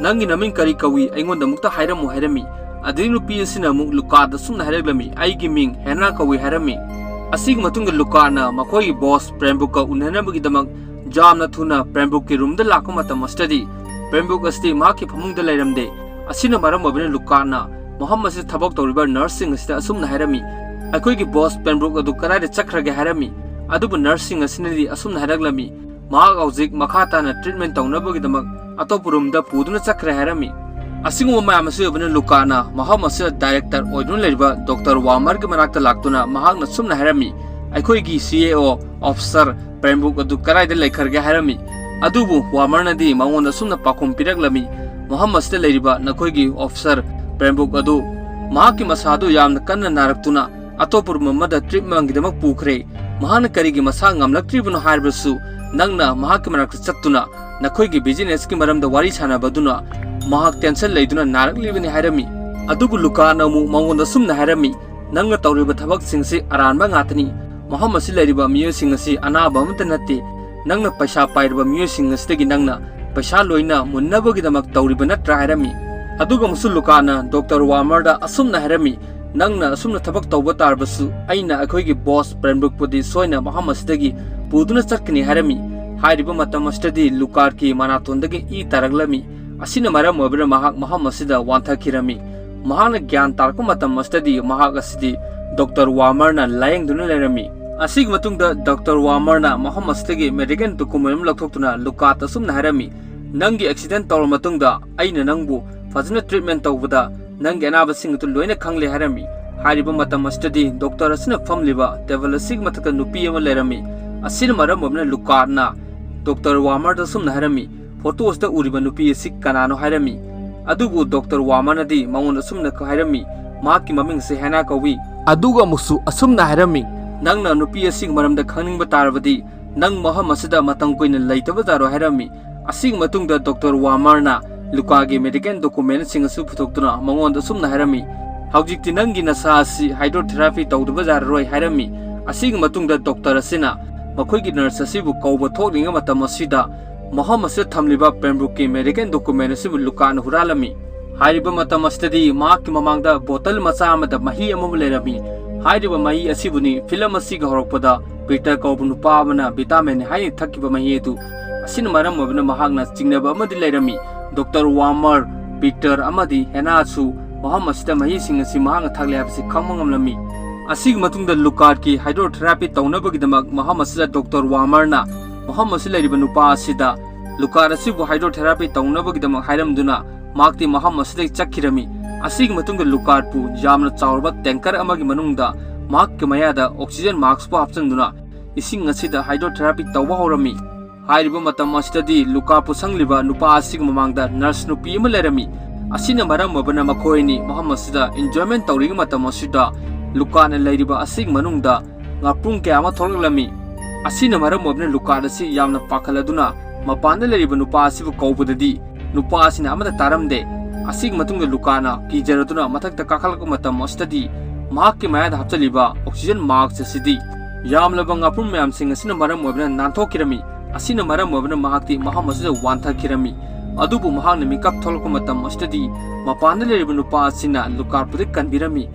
"ꯅꯪꯒꯤ ꯅꯃꯤꯡ ꯀꯔꯤ ꯀꯧꯏ? ꯑꯩꯉꯣꯟꯗ ꯑꯃꯨꯛꯇ ꯍꯥꯏꯔꯝꯃꯨ" ꯍꯥꯏꯔꯝꯃꯤ꯫ ꯑꯗꯨꯗꯒꯤ ꯅꯨꯄꯤ ꯑꯁꯤꯅ ꯑꯃꯨꯛ ꯂꯨꯀꯥꯔꯗ ꯁꯨꯝꯅ ꯍꯥꯏꯔꯛꯂꯝꯃꯤ, "ꯑꯩꯒꯤ ꯃꯤꯡ ꯍꯦꯅꯥ ꯀꯧꯏ" ꯍꯥꯏꯔꯝꯃꯤ꯫ ꯑꯁꯤꯒꯤ ꯃꯇꯨꯡꯗ ꯂꯨꯀꯥꯔꯅ ꯃꯈꯣꯏꯒꯤ ꯕꯣꯁ ꯄ꯭ꯔꯦꯝꯕꯨꯛꯀ ꯎꯅꯅꯕꯒꯤꯗꯃꯛ ꯌꯥꯝꯅ ꯊꯨꯅ ꯄ꯭ꯔꯦꯝꯕꯨꯛꯀꯤ ꯔꯨꯝꯗ ꯂꯥꯛꯄ ꯃꯇꯝ ꯑꯁꯤꯗꯗꯤ ꯄ꯭ꯔꯦꯝꯕꯨꯛ ꯑꯁꯤꯗꯤ ꯃꯍꯥꯛꯀꯤ ꯐꯃꯨꯡꯗ ꯂꯩꯔꯝꯗꯦ꯫ ꯑꯁꯤꯅ ꯃꯔꯝ ꯑꯣꯏꯕꯅ ꯂꯨꯀꯥꯔꯅ ꯃꯐꯝ ꯑꯁꯤꯗ ꯊꯕꯛ ꯇꯧꯔꯤꯕ ꯅꯔꯁꯁꯤꯡ ꯑꯁꯤꯗ ꯑꯁꯨꯝꯅ ꯍꯥꯏꯔꯝꯃꯤ, "ꯑꯩꯈꯣꯏꯒꯤ ꯕꯣꯁ ꯄ꯭ꯔꯦꯝꯕꯨꯛ ꯑꯗꯨ ꯀꯗꯥꯏꯗ ꯆꯠꯈ꯭ꯔꯒꯦ?" ꯍꯥꯏꯔꯝꯃꯤ꯫ ꯑꯗꯨꯕꯨ ꯅꯔꯁꯁꯤꯡ ꯑꯁꯤꯅꯗꯤ ꯑꯁꯨꯝꯅ ꯍꯥꯏꯔꯛꯂꯝꯃꯤ, "ꯃꯍꯥꯛ ꯍꯧꯖꯤꯛ ꯃꯈꯥ ꯇꯥꯅ ꯇ꯭ꯔꯤꯠꯃꯦꯟ ꯇꯧꯅꯕꯒꯤꯗꯃꯛ ꯑꯇꯣꯞꯄ ꯔꯨꯝꯗ ꯄꯨꯗꯨꯅ ꯆꯠꯈ꯭ꯔꯦ" ꯍꯥꯏꯔꯝꯃꯤ꯫ ꯑꯁꯤꯒꯨꯝꯕ ꯃꯌꯥꯝ ꯑꯁꯤ ꯑꯣꯏꯕꯅ ꯂꯨꯀꯥꯅ ꯃꯐꯝ ꯑꯁꯤꯗ ꯗꯥꯏꯔꯦꯛꯇꯔ ꯑꯣꯏꯗꯨꯅ ꯂꯩꯔꯤꯕ ꯗꯣꯛꯇꯔ ꯋꯥꯃꯔꯒꯤ ꯃꯅꯥꯛꯇ ꯂꯥꯛꯇꯨꯅ ꯃꯍꯥꯛꯅ ꯁꯨꯝꯅ ꯍꯥꯏꯔꯝꯃꯤ, "ꯑꯩꯈꯣꯏꯒꯤ ꯁꯤ ꯑꯦ ꯑꯣ ꯑꯣꯐꯤꯁꯔ ꯄ꯭ꯔꯦꯝꯕꯨꯛ ꯑꯗꯨ ꯀꯗꯥꯏꯗ ꯂꯩꯈ꯭ꯔꯒꯦ?" ꯍꯥꯏꯔꯝꯃꯤ꯫ ꯑꯗꯨꯕꯨ ꯋꯥꯃꯔꯅꯗꯤ ꯃꯉꯣꯟꯗ ꯁꯨꯝꯅ ꯄꯥꯎꯈꯨꯝ ꯄꯤꯔꯛꯂꯝꯃꯤ, "ꯃꯐꯝ ꯑꯁꯤꯗ ꯂꯩꯔꯤꯕ ꯅꯈꯣꯏꯒꯤ ꯑꯣꯐꯤꯁꯔ ꯄ꯭ꯔꯦꯝꯕꯨꯛ ꯑꯗꯨ ꯃꯍꯥꯛꯀꯤ ꯃꯁꯥꯗꯨ ꯌꯥꯝꯅ ꯀꯟꯅ ꯅꯥꯔꯛꯇꯨꯅ ꯑꯇꯣꯞꯄ ꯔꯨꯝ ꯑꯃꯗ ꯇ꯭ꯔꯤꯠꯃꯦꯟꯒꯤꯗꯃꯛ ꯄꯨꯈ꯭ꯔꯦ꯫ ꯃꯍꯥꯛꯅ ꯀꯔꯤꯒꯤ ꯃꯁꯥ ꯉꯝꯂꯛꯇ꯭ꯔꯤꯕꯅꯣ ꯍꯥꯏꯔꯕꯁꯨ ꯅꯪꯅ ꯃꯍꯥꯛꯀꯤ ꯃꯅꯥꯛꯇ ꯆꯠꯇꯨꯅ ꯅꯈꯣꯏꯒꯤ ꯕꯤꯖꯤꯅꯦꯁꯀꯤ ꯃꯔꯝꯗ ꯋꯥꯔꯤ ꯁꯥꯟꯅꯕꯗꯨꯅ ꯃꯍꯥꯛ ꯇꯦꯟꯁꯟ ꯂꯩꯗꯨꯅ ꯅꯥꯔꯛꯂꯤꯕꯅꯤ" ꯍꯥꯏꯔꯝꯃꯤ꯫ ꯑꯗꯨꯕꯨ ꯂꯨꯀꯥꯅ ꯑꯃꯨꯛ ꯃꯉꯣꯟꯗ ꯁꯨꯝꯅ ꯍꯥꯏꯔꯝꯃꯤ, "ꯅꯪꯅ ꯇꯧꯔꯤꯕ ꯊꯕꯛꯁꯤꯡꯁꯤ ꯑꯔꯥꯟꯕ ꯉꯥꯛꯇꯅꯤ꯫ ꯃꯐꯝ ꯑꯁꯤ ꯂꯩꯔꯤꯕ ꯃꯤꯑꯣꯏꯁꯤꯡ ꯑꯁꯤ ꯑꯅꯥꯕ ꯑꯃꯠꯇ ꯅꯠꯇꯦ꯫ ꯅꯪꯅ ꯄꯩꯁꯥ ꯄꯥꯏꯔꯕ ꯃꯤꯑꯣꯏꯁꯤꯡ ꯑꯁꯤꯗꯒꯤ ꯅꯪꯅ ꯄꯩꯁꯥ ꯂꯣꯏꯅ ꯃꯨꯟꯅꯕꯒꯤꯗꯃꯛ ꯇꯧꯔꯤꯕ ꯅꯠꯇ꯭ꯔꯥ?" ꯍꯥꯏꯔꯝꯃꯤ꯫ ꯑꯗꯨꯒ ꯑꯃꯨꯛꯁꯨ ꯂꯨꯀꯥꯅ ꯗꯣꯛꯇꯔ ꯋꯥꯃꯔꯗ ꯑꯁꯨꯝꯅ ꯍꯥꯏꯔꯝꯃꯤ, "ꯅꯪꯅ ꯑꯁꯨꯝꯅ ꯊꯕꯛ ꯇꯧꯕ ꯇꯥꯔꯕꯁꯨ ꯑꯩꯅ ꯑꯩꯈꯣꯏꯒꯤ ꯕꯣꯁ ꯄ꯭ꯔꯦꯝꯕꯨꯛꯄꯨꯗꯤ ꯁꯣꯏꯅ ꯃꯐꯝ ꯑꯁꯤꯗꯒꯤ ꯄꯨꯗꯨꯅ ꯆꯠꯀꯅꯤ" ꯍꯥꯏꯔꯝꯃꯤ꯫ ꯍꯥꯏꯔꯤꯕ ꯃꯇꯝ ꯑꯁꯤꯗꯗꯤ ꯂꯨꯀꯥꯔꯒꯤ ꯃꯅꯥꯇꯣꯟꯗꯒꯤ ꯏ ꯇꯥꯔꯛꯂꯝꯃꯤ꯫ ꯑꯁꯤꯅ ꯃꯔꯝ ꯑꯣꯏꯕꯅ ꯃꯍꯥꯛ ꯃꯐꯝ ꯑꯁꯤꯗ ꯋꯥꯟꯊꯈꯤꯔꯝꯃꯤ꯫ ꯃꯍꯥꯛꯅ ꯒ꯭ꯌꯥꯟ ꯇꯥꯔꯛꯄ ꯃꯇꯝ ꯑꯁꯤꯗꯗꯤ ꯃꯍꯥꯛ ꯑꯁꯤꯗꯤ ꯗꯣꯛꯇꯔ ꯋꯥꯃꯔꯅ ꯂꯥꯌꯦꯡꯗꯨꯅ ꯂꯩꯔꯝꯃꯤ꯫ ꯑꯁꯤꯒꯤ ꯃꯇꯨꯡꯗ ꯗꯣꯛꯇꯔ ꯋꯥꯃꯔꯅ ꯃꯐꯝ ꯑꯁꯤꯗꯒꯤ ꯃꯦꯗꯤꯀꯦꯜ ꯗꯣꯀꯨꯃꯦꯟ ꯑꯃ ꯂꯧꯊꯣꯛꯇꯨꯅ ꯂꯨꯀꯥꯗ ꯑꯁꯨꯝꯅ ꯍꯥꯏꯔꯝꯃꯤ, "ꯅꯪꯒꯤ ꯑꯦꯛꯁꯤꯗꯦꯟ ꯇꯧꯔꯕ ꯃꯇꯨꯡꯗ ꯑꯩꯅ ꯅꯪꯕꯨ ꯐꯖꯅ ꯇ꯭ꯔꯤꯠꯃꯦꯟ ꯇꯧꯕꯗ ꯅꯪꯒꯤ ꯑꯅꯥꯕꯁꯤꯡ ꯑꯗꯨ ꯂꯣꯏꯅ ꯈꯪꯂꯦ" ꯍꯥꯏꯔꯝꯃꯤ꯫ ꯍꯥꯏꯔꯤꯕ ꯃꯇꯝ ꯑꯁꯤꯗꯗꯤ ꯗꯣꯛꯇꯔ ꯑꯁꯤꯅ ꯐꯝꯂꯤꯕ ꯇꯦꯕꯜ ꯑꯁꯤꯒꯤ ꯃꯊꯛꯇ ꯅꯨꯄꯤ ꯑꯃ ꯂꯩꯔꯝꯃꯤ꯫ ꯑꯁꯤꯅ ꯃꯔꯝ ꯑꯣꯏꯗꯨꯅ ꯂꯨꯀꯥꯔꯅ ꯗꯣꯛꯇꯔ ꯋꯥꯃꯔꯗ ꯑꯁꯨꯝꯅ ꯍꯥꯏꯔꯝꯃꯤ, "ꯐꯣꯇꯣ ꯑꯁꯤꯗ ꯎꯔꯤꯕ ꯅꯨꯄꯤ ꯑꯁꯤ ꯀꯅꯥꯅꯣ?" ꯍꯥꯏꯔꯝꯃꯤ꯫ ꯑꯗꯨꯕꯨ ꯗꯣꯛꯇꯔ ꯋꯥꯃꯔꯅꯗꯤ ꯃꯉꯣꯟꯗ ꯑꯁꯨꯝꯅ ꯍꯥꯏꯔꯝꯃꯤ, "ꯃꯍꯥꯛꯀꯤ ꯃꯃꯤꯡ ꯑꯁꯤ ꯍꯦꯅꯥ ꯀꯧꯏ"꯫ ꯑꯗꯨꯒ ꯑꯃꯨꯛꯁꯨ ꯑꯁꯨꯝꯅ ꯍꯥꯏꯔꯝꯃꯤ, "ꯅꯪꯅ ꯅꯨꯄꯤ ꯑꯁꯤꯒꯤ ꯃꯔꯝꯗ ꯈꯪꯅꯤꯡꯕ ꯇꯥꯔꯕꯗꯤ ꯅꯪ ꯃꯐꯝ ꯑꯁꯤꯗ ꯃꯇꯝ ꯀꯨꯏꯅ ꯂꯩꯇꯕ ꯌꯥꯔꯣꯏ" ꯍꯥꯏꯔꯝꯃꯤ꯫ ꯑꯁꯤꯒꯤ ꯃꯇꯨꯡꯗ ꯗꯣꯛꯇꯔ ꯋꯥꯃꯔꯅ ꯂꯨꯀꯥꯒꯤ ꯃꯦꯗꯤꯀꯦꯜ ꯗꯣꯀꯨꯃꯦꯟꯁꯤꯡ ꯑꯁꯨ ꯄꯨꯊꯣꯛꯇꯨꯅ ꯃꯉꯣꯟꯗ ꯑꯁꯨꯝꯅ ꯍꯥꯏꯔꯝꯃꯤ, "ꯍꯧꯖꯤꯛꯇꯤ ꯅꯪꯒꯤ ꯅꯁꯥ ꯑꯁꯤ ꯍꯥꯏꯗ꯭ꯔꯣꯊꯦꯔꯥꯄꯤ ꯇꯧꯗꯕ ꯌꯥꯔꯔꯣꯏ" ꯍꯥꯏꯔꯝꯃꯤ꯫ ꯑꯁꯤꯒꯤ ꯃꯇꯨꯡꯗ ꯗꯣꯛꯇꯔ ꯑꯁꯤꯅ ꯃꯈꯣꯏꯒꯤ ꯅꯔꯁ ꯑꯁꯤꯕꯨ ꯀꯧꯕ ꯊꯣꯛꯂꯤꯉꯩ ꯃꯇꯝ ꯑꯁꯤꯗ ꯃꯐꯝ ꯑꯁꯤꯗ ꯊꯝꯂꯤꯕ ꯄ꯭ꯔꯦꯝꯕꯨꯛꯀꯤ ꯃꯦꯗꯤꯀꯦꯜ ꯗꯣꯀꯨꯃꯦꯟ ꯑꯁꯤꯕꯨ ꯂꯨꯀꯥꯅ ꯍꯨꯔꯥꯜꯂꯝꯃꯤ꯫ ꯍꯥꯏꯔꯤꯕ ꯃꯇꯝ ꯑꯁꯤꯗꯗꯤ ꯃꯍꯥꯛꯀꯤ ꯃꯃꯥꯡꯗ ꯕꯣꯇꯜ ꯃꯆꯥ ꯑꯃꯗ ꯃꯍꯤ ꯑꯃꯕꯨ ꯂꯩꯔꯝꯃꯤ꯫ ꯍꯥꯏꯔꯤꯕ ꯃꯍꯤ ꯑꯁꯤꯕꯨꯅꯤ ꯐꯤꯂꯝ ꯑꯁꯤꯒꯤ ꯍꯧꯔꯛꯄꯗ ꯄꯤꯇꯔ ꯀꯧꯕ ꯅꯨꯄꯥ ꯑꯃꯅ ꯚꯤꯇꯥꯃꯤꯟ ꯍꯥꯏꯅ ꯊꯛꯈꯤꯕ ꯃꯍꯤ ꯑꯗꯨ꯫ ꯑꯁꯤꯅ ꯃꯔꯝ ꯑꯣꯏꯕꯅ ꯃꯍꯥꯛꯅ ꯆꯤꯡꯅꯕ ꯑꯃꯗꯤ ꯂꯩꯔꯝꯃꯤ꯫ ꯗꯣꯛꯇꯔ ꯋꯥꯃꯔ, ꯄꯤꯇꯔ ꯑꯃꯗꯤ ꯍꯦꯅꯥꯁꯨ ꯃꯐꯝ ꯑꯁꯤꯗ ꯃꯍꯤꯁꯤꯡ ꯑꯁꯤ ꯃꯍꯥꯛꯅ ꯊꯛꯂꯦ ꯍꯥꯏꯕꯁꯤ ꯈꯪꯕ ꯉꯝꯂꯝꯃꯤ꯫ ꯑꯁꯤꯒꯤ ꯃꯇꯨꯡꯗ ꯂꯨꯀꯥꯔꯒꯤ ꯍꯥꯏꯗ꯭ꯔꯣꯊꯦꯔꯥꯄꯤ ꯇꯧꯅꯕꯒꯤꯗꯃꯛ ꯃꯐꯝ ꯑꯁꯤꯗ ꯗꯣꯛꯇꯔ ꯋꯥꯃꯔꯅ ꯃꯐꯝ ꯑꯁꯤꯗ ꯂꯩꯔꯤꯕ ꯅꯨꯄꯥ ꯑꯁꯤꯗ ꯂꯨꯀꯥꯔ ꯑꯁꯤꯕꯨ ꯍꯥꯏꯗ꯭ꯔꯣꯊꯦꯔꯥꯄꯤ ꯇꯧꯅꯕꯒꯤꯗꯃꯛ ꯍꯥꯏꯔꯝꯗꯨꯅ ꯃꯍꯥꯛꯇꯤ ꯃꯐꯝ ꯑꯁꯤꯗꯒꯤ ꯆꯠꯈꯤꯔꯝꯃꯤ꯫ ꯑꯁꯤꯒꯤ ꯃꯇꯨꯡꯗ ꯂꯨꯀꯥꯠꯄꯨ ꯌꯥꯝꯅ ꯆꯥꯎꯔꯕ tanker ꯑꯃꯒꯤ ꯃꯅꯨꯡꯗ ꯃꯍꯥꯛꯀꯤ ꯃꯌꯥꯗ oxygen maskꯄꯨ ꯍꯥꯞꯆꯤꯟꯗꯨꯅ ꯏꯁꯤꯡ ꯑꯁꯤꯗ hydrotherapy ꯇꯧꯕ ꯍꯧꯔꯝꯃꯤ꯫ ꯍꯥꯏꯔꯤꯕ ꯃꯇꯝ ꯑꯁꯤꯗꯗꯤ ꯂꯨꯀꯥꯠꯄꯨ ꯁꯪꯂꯤꯕ ꯅꯨꯄꯥ ꯑꯁꯤꯒꯤ ꯃꯃꯥꯡꯗ nurse ꯅꯨꯄꯤ ꯑꯃ ꯂꯩꯔꯝꯃꯤ꯫ ꯑꯁꯤꯅ ꯃꯔꯝ ꯑꯣꯏꯕꯅ ꯃꯈꯣꯏ ꯑꯅꯤ ꯃꯐꯝ ꯑꯁꯤꯗ enjoyment ꯇꯧꯔꯤꯉꯩ ꯃꯇꯝ ꯑꯁꯤꯗ ꯂꯨꯀꯥꯠꯅ ꯂꯩꯔꯤꯕ ꯑꯁꯤꯒꯤ ꯃꯅꯨꯡꯗ ꯉꯥꯄ꯭ꯔꯨꯝ ꯀꯌꯥ ꯑꯃ ꯊꯣꯛꯂꯛꯂꯝꯃꯤ꯫ ꯑꯁꯤꯅ ꯃꯔꯝ ꯑꯣꯏꯕꯅ ꯂꯨꯀꯥꯠ ꯑꯁꯤ ꯌꯥꯝꯅ ꯄꯥꯈꯠꯂꯗꯨꯅ ꯃꯄꯥꯟꯗ ꯂꯩꯔꯤꯕ ꯅꯨꯄꯥ ꯑꯁꯤꯕꯨ ꯀꯧꯕꯗꯗꯤ ꯅꯨꯄꯥ ꯑꯁꯤꯅ ꯑꯃꯠꯇ ꯇꯥꯔꯝꯗꯦ꯫ ꯑꯁꯤꯒꯤ ꯃꯇꯨꯡꯗ ꯂꯨꯀꯥꯠꯅ ꯀꯤꯖꯔꯗꯨꯅ ꯃꯊꯛꯇ ꯀꯥꯈꯠꯂꯛꯄ ꯃꯇꯝ ꯑꯁꯤꯗꯗꯤ ꯃꯍꯥꯛꯀꯤ ꯃꯌꯥꯗ ꯍꯥꯞꯆꯜꯂꯤꯕ oxygen mask ꯑꯁꯤꯗꯤ ꯌꯥꯝꯂꯕ ꯉꯥꯄ꯭ꯔꯨꯝ ꯃꯌꯥꯝꯁꯤꯡ ꯑꯁꯤꯅ ꯃꯔꯝ ꯑꯣꯏꯕꯅ ꯅꯥꯟꯊꯣꯛꯈꯤꯔꯝꯃꯤ꯫ ꯑꯁꯤꯅ ꯃꯔꯝ ꯑꯣꯏꯕꯅ ꯃꯍꯥꯛꯇꯤ ꯃꯐꯝ ꯑꯁꯤꯗ ꯋꯥꯟꯊꯈꯤꯔꯝꯃꯤ꯫ ꯑꯗꯨꯕꯨ ꯃꯍꯥꯛꯅ ꯃꯤꯀꯞ ꯊꯣꯛꯂꯛꯄ ꯃꯇꯝ ꯑꯁꯤꯗꯗꯤ ꯃꯄꯥꯟꯗ ꯂꯩꯔꯤꯕ ꯅꯨꯄꯥ ꯑꯁꯤꯅ ꯂꯨꯀꯥꯠꯄꯨꯗꯤ ꯀꯟꯕꯤꯔꯝꯃꯤ꯫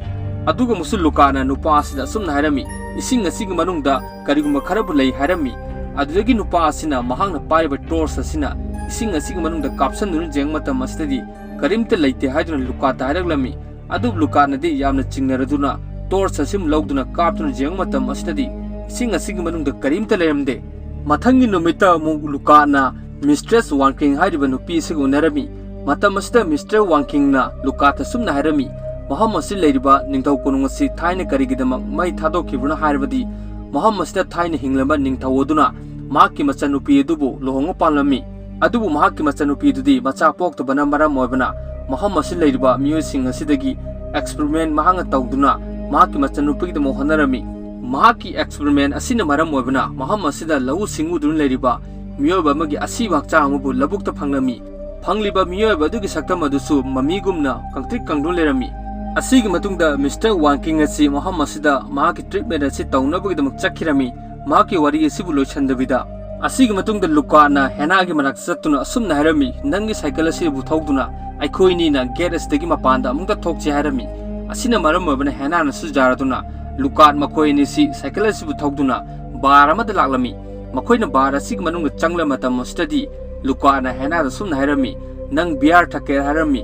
ꯑꯗꯨꯒ ꯑꯃꯨꯛꯁꯨ ꯂꯨꯀꯥꯠꯅ ꯅꯨꯄꯥ ꯑꯁꯤꯗ ꯑꯁꯨꯝꯅ ꯍꯥꯏꯔꯝꯃꯤ, "ꯏꯁꯤꯡ ꯑꯁꯤꯒꯤ ꯃꯅꯨꯡꯗ ꯀꯔꯤꯒꯨꯝꯕ ꯈꯔꯕꯨ ꯂꯩ" ꯍꯥꯏꯔꯝꯃꯤ꯫ ꯑꯗꯨꯗꯒꯤ ꯅꯨꯄꯥ ꯑꯁꯤꯅ ꯃꯍꯥꯛꯅ ꯄꯥꯏꯔꯤꯕ torch ꯑꯁꯤꯅ ꯏꯁꯤꯡ ꯑꯁꯤꯒꯤ ꯃꯅꯨꯡꯗ ꯀꯥꯞꯁꯤꯟꯗꯨꯅ ꯌꯦꯡꯕ ꯃꯇꯝ ꯑꯁꯤꯗꯗꯤ ꯀꯔꯤꯝꯇ ꯂꯩꯇꯦ ꯍꯥꯏꯗꯨꯅ ꯂꯨꯀꯥꯠꯇ ꯍꯥꯏꯔꯛꯂꯝꯃꯤ꯫ ꯑꯗꯨꯕꯨ ꯂꯨꯀꯥꯠꯅꯗꯤ ꯌꯥꯝꯅ ꯆꯤꯡꯅꯔꯗꯨꯅ torch ꯑꯁꯤ ꯂꯧꯗꯨꯅ ꯀꯥꯞꯇꯨꯅ ꯌꯦꯡꯕ ꯃꯇꯝ ꯑꯁꯤꯗꯗꯤ ꯏꯁꯤꯡ ꯑꯁꯤꯒꯤ ꯃꯅꯨꯡꯗ ꯀꯔꯤꯝꯇ ꯂꯩꯔꯝꯗꯦ꯫ ꯃꯊꯪꯒꯤ ꯅꯨꯃꯤꯠꯇ ꯑꯃꯨꯛ ꯂꯨꯀꯥꯠꯅ Mistress Wang King ꯍꯥꯏꯔꯤꯕ ꯅꯨꯄꯤ ꯑꯁꯤꯒ ꯎꯅꯔꯝꯃꯤ꯫ ꯃꯇꯝ ꯑꯁꯤꯗ Mister Wang Kingꯅ ꯂꯨꯀꯥꯠꯇ ꯁꯨꯝꯅ ꯍꯥꯏꯔꯝꯃꯤ, "ꯃꯐꯝ ꯑꯁꯤ ꯂꯩꯔꯤꯕ ꯅꯤꯡꯊꯧ ꯀꯣꯅꯨꯡ ꯑꯁꯤ ꯊꯥꯏꯅ ꯀꯔꯤꯒꯤꯗꯃꯛ ꯃꯩ ꯊꯥꯗꯣꯛꯈꯤꯕꯅꯣ ꯍꯥꯏꯔꯕꯗꯤ ꯃꯐꯝ ꯑꯁꯤꯗ ꯊꯥꯏꯅ ꯍꯤꯡꯂꯝꯕ ꯅꯤꯡꯊꯧ ꯑꯗꯨꯅ ꯃꯍꯥꯛꯀꯤ ꯃꯆꯟꯅꯨꯄꯤ ꯑꯗꯨꯕꯨ ꯂꯨꯍꯣꯡꯕ ꯄꯥꯜꯂꯝꯃꯤ꯫ ꯑꯗꯨꯕꯨ ꯃꯍꯥꯛꯀꯤ ꯃꯆꯟꯅꯨꯄꯤꯗꯨꯗꯤ ꯃꯆꯥ ꯄꯣꯛꯇꯕꯅ ꯃꯔꯝ ꯑꯣꯏꯕꯅ ꯃꯐꯝ ꯑꯁꯤ ꯂꯩꯔꯤꯕ ꯃꯤꯑꯣꯏꯁꯤꯡ ꯑꯁꯤꯗꯒꯤ experiment ꯃꯍꯥꯛꯅ ꯇꯧꯗꯨꯅ ꯃꯍꯥꯛꯀꯤ ꯃꯆꯟꯅꯨꯄꯤꯒꯤꯗꯃꯛ ꯍꯣꯠꯅꯔꯝꯃꯤ꯫ ꯃꯍꯥꯛꯀꯤ experiment ꯑꯁꯤꯅ ꯃꯔꯝ ꯑꯣꯏꯕꯅ ꯃꯐꯝ ꯑꯁꯤꯗ ꯂꯧꯎ ꯁꯤꯡꯎꯗꯨꯅ ꯂꯩꯔꯤꯕ ꯃꯤꯑꯣꯏꯕ ꯑꯃꯒꯤ ꯑꯁꯤꯕ ꯍꯛꯆꯥꯡ ꯑꯃꯕꯨ ꯂꯧꯕꯨꯛꯇ ꯐꯪꯂꯝꯃꯤ꯫ ꯐꯪꯂꯤꯕ ꯃꯤꯑꯣꯏꯕ ꯑꯗꯨꯒꯤ ꯁꯛꯇꯝ ꯑꯗꯨꯁꯨ ꯃꯃꯤꯒꯨꯝꯅ ꯀꯪꯇ꯭ꯔꯤꯛ ꯀꯪꯗꯨꯅ ꯂꯩꯔꯝꯃꯤ꯫ ꯑꯁꯤꯒꯤ ꯃꯇꯨꯡꯗ Mister Wang King ꯑꯁꯤ ꯃꯐꯝ ꯑꯁꯤꯗ ꯃꯍꯥꯛꯀꯤ treatment ꯑꯁꯤ ꯇꯧꯅꯕꯒꯤꯗꯃꯛ ꯆꯠꯈꯤꯔꯝꯃꯤ꯫ ꯃꯍꯥꯛꯀꯤ ꯋꯥꯔꯤ ꯑꯁꯤꯕꯨ ꯂꯣꯏꯁꯤꯟꯗꯕꯤꯗ ꯑꯁꯤꯒꯤ ꯃꯇꯨꯡꯗ ꯂꯨꯀꯥꯠꯅ ꯍꯦꯅꯥꯒꯤ ꯃꯅꯥꯛꯇ ꯆꯠꯇꯨꯅ ꯑꯁꯨꯝꯅ ꯍꯥꯏꯔꯝꯃꯤ, "ꯅꯪꯒꯤ ꯁꯥꯏꯀꯜ ꯑꯁꯤꯕꯨ ꯊꯧꯗꯨꯅ ꯑꯩꯈꯣꯏꯅꯤꯅ gate ꯑꯁꯤꯗꯒꯤ ꯃꯄꯥꯟꯗ ꯑꯃꯨꯛꯇ ꯊꯣꯛꯁꯤ" ꯍꯥꯏꯔꯝꯃꯤ꯫ ꯑꯁꯤꯅ ꯃꯔꯝ ꯑꯣꯏꯕꯅ ꯍꯦꯅꯥꯅꯁꯨ ꯌꯥꯔꯗꯨꯅ ꯂꯨꯀꯥꯠ ꯃꯈꯣꯏ ꯑꯅꯤꯁꯤ ꯁꯥꯏꯀꯜ ꯑꯁꯤꯕꯨ ꯊꯧꯗꯨꯅ bar ꯑꯃꯗ ꯂꯥꯛꯂꯝꯃꯤ꯫ ꯃꯈꯣꯏꯅ bar ꯑꯁꯤꯒꯤ ꯃꯅꯨꯡꯗ ꯆꯪꯂꯕ ꯃꯇꯝ ꯑꯁꯤꯗꯗꯤ ꯂꯨꯀꯥꯠꯅ ꯍꯦꯅꯥꯗ ꯁꯨꯝꯅ ꯍꯥꯏꯔꯝꯃꯤ, "ꯅꯪ beer ꯊꯛꯀꯦ" ꯍꯥꯏꯔꯝꯃꯤ꯫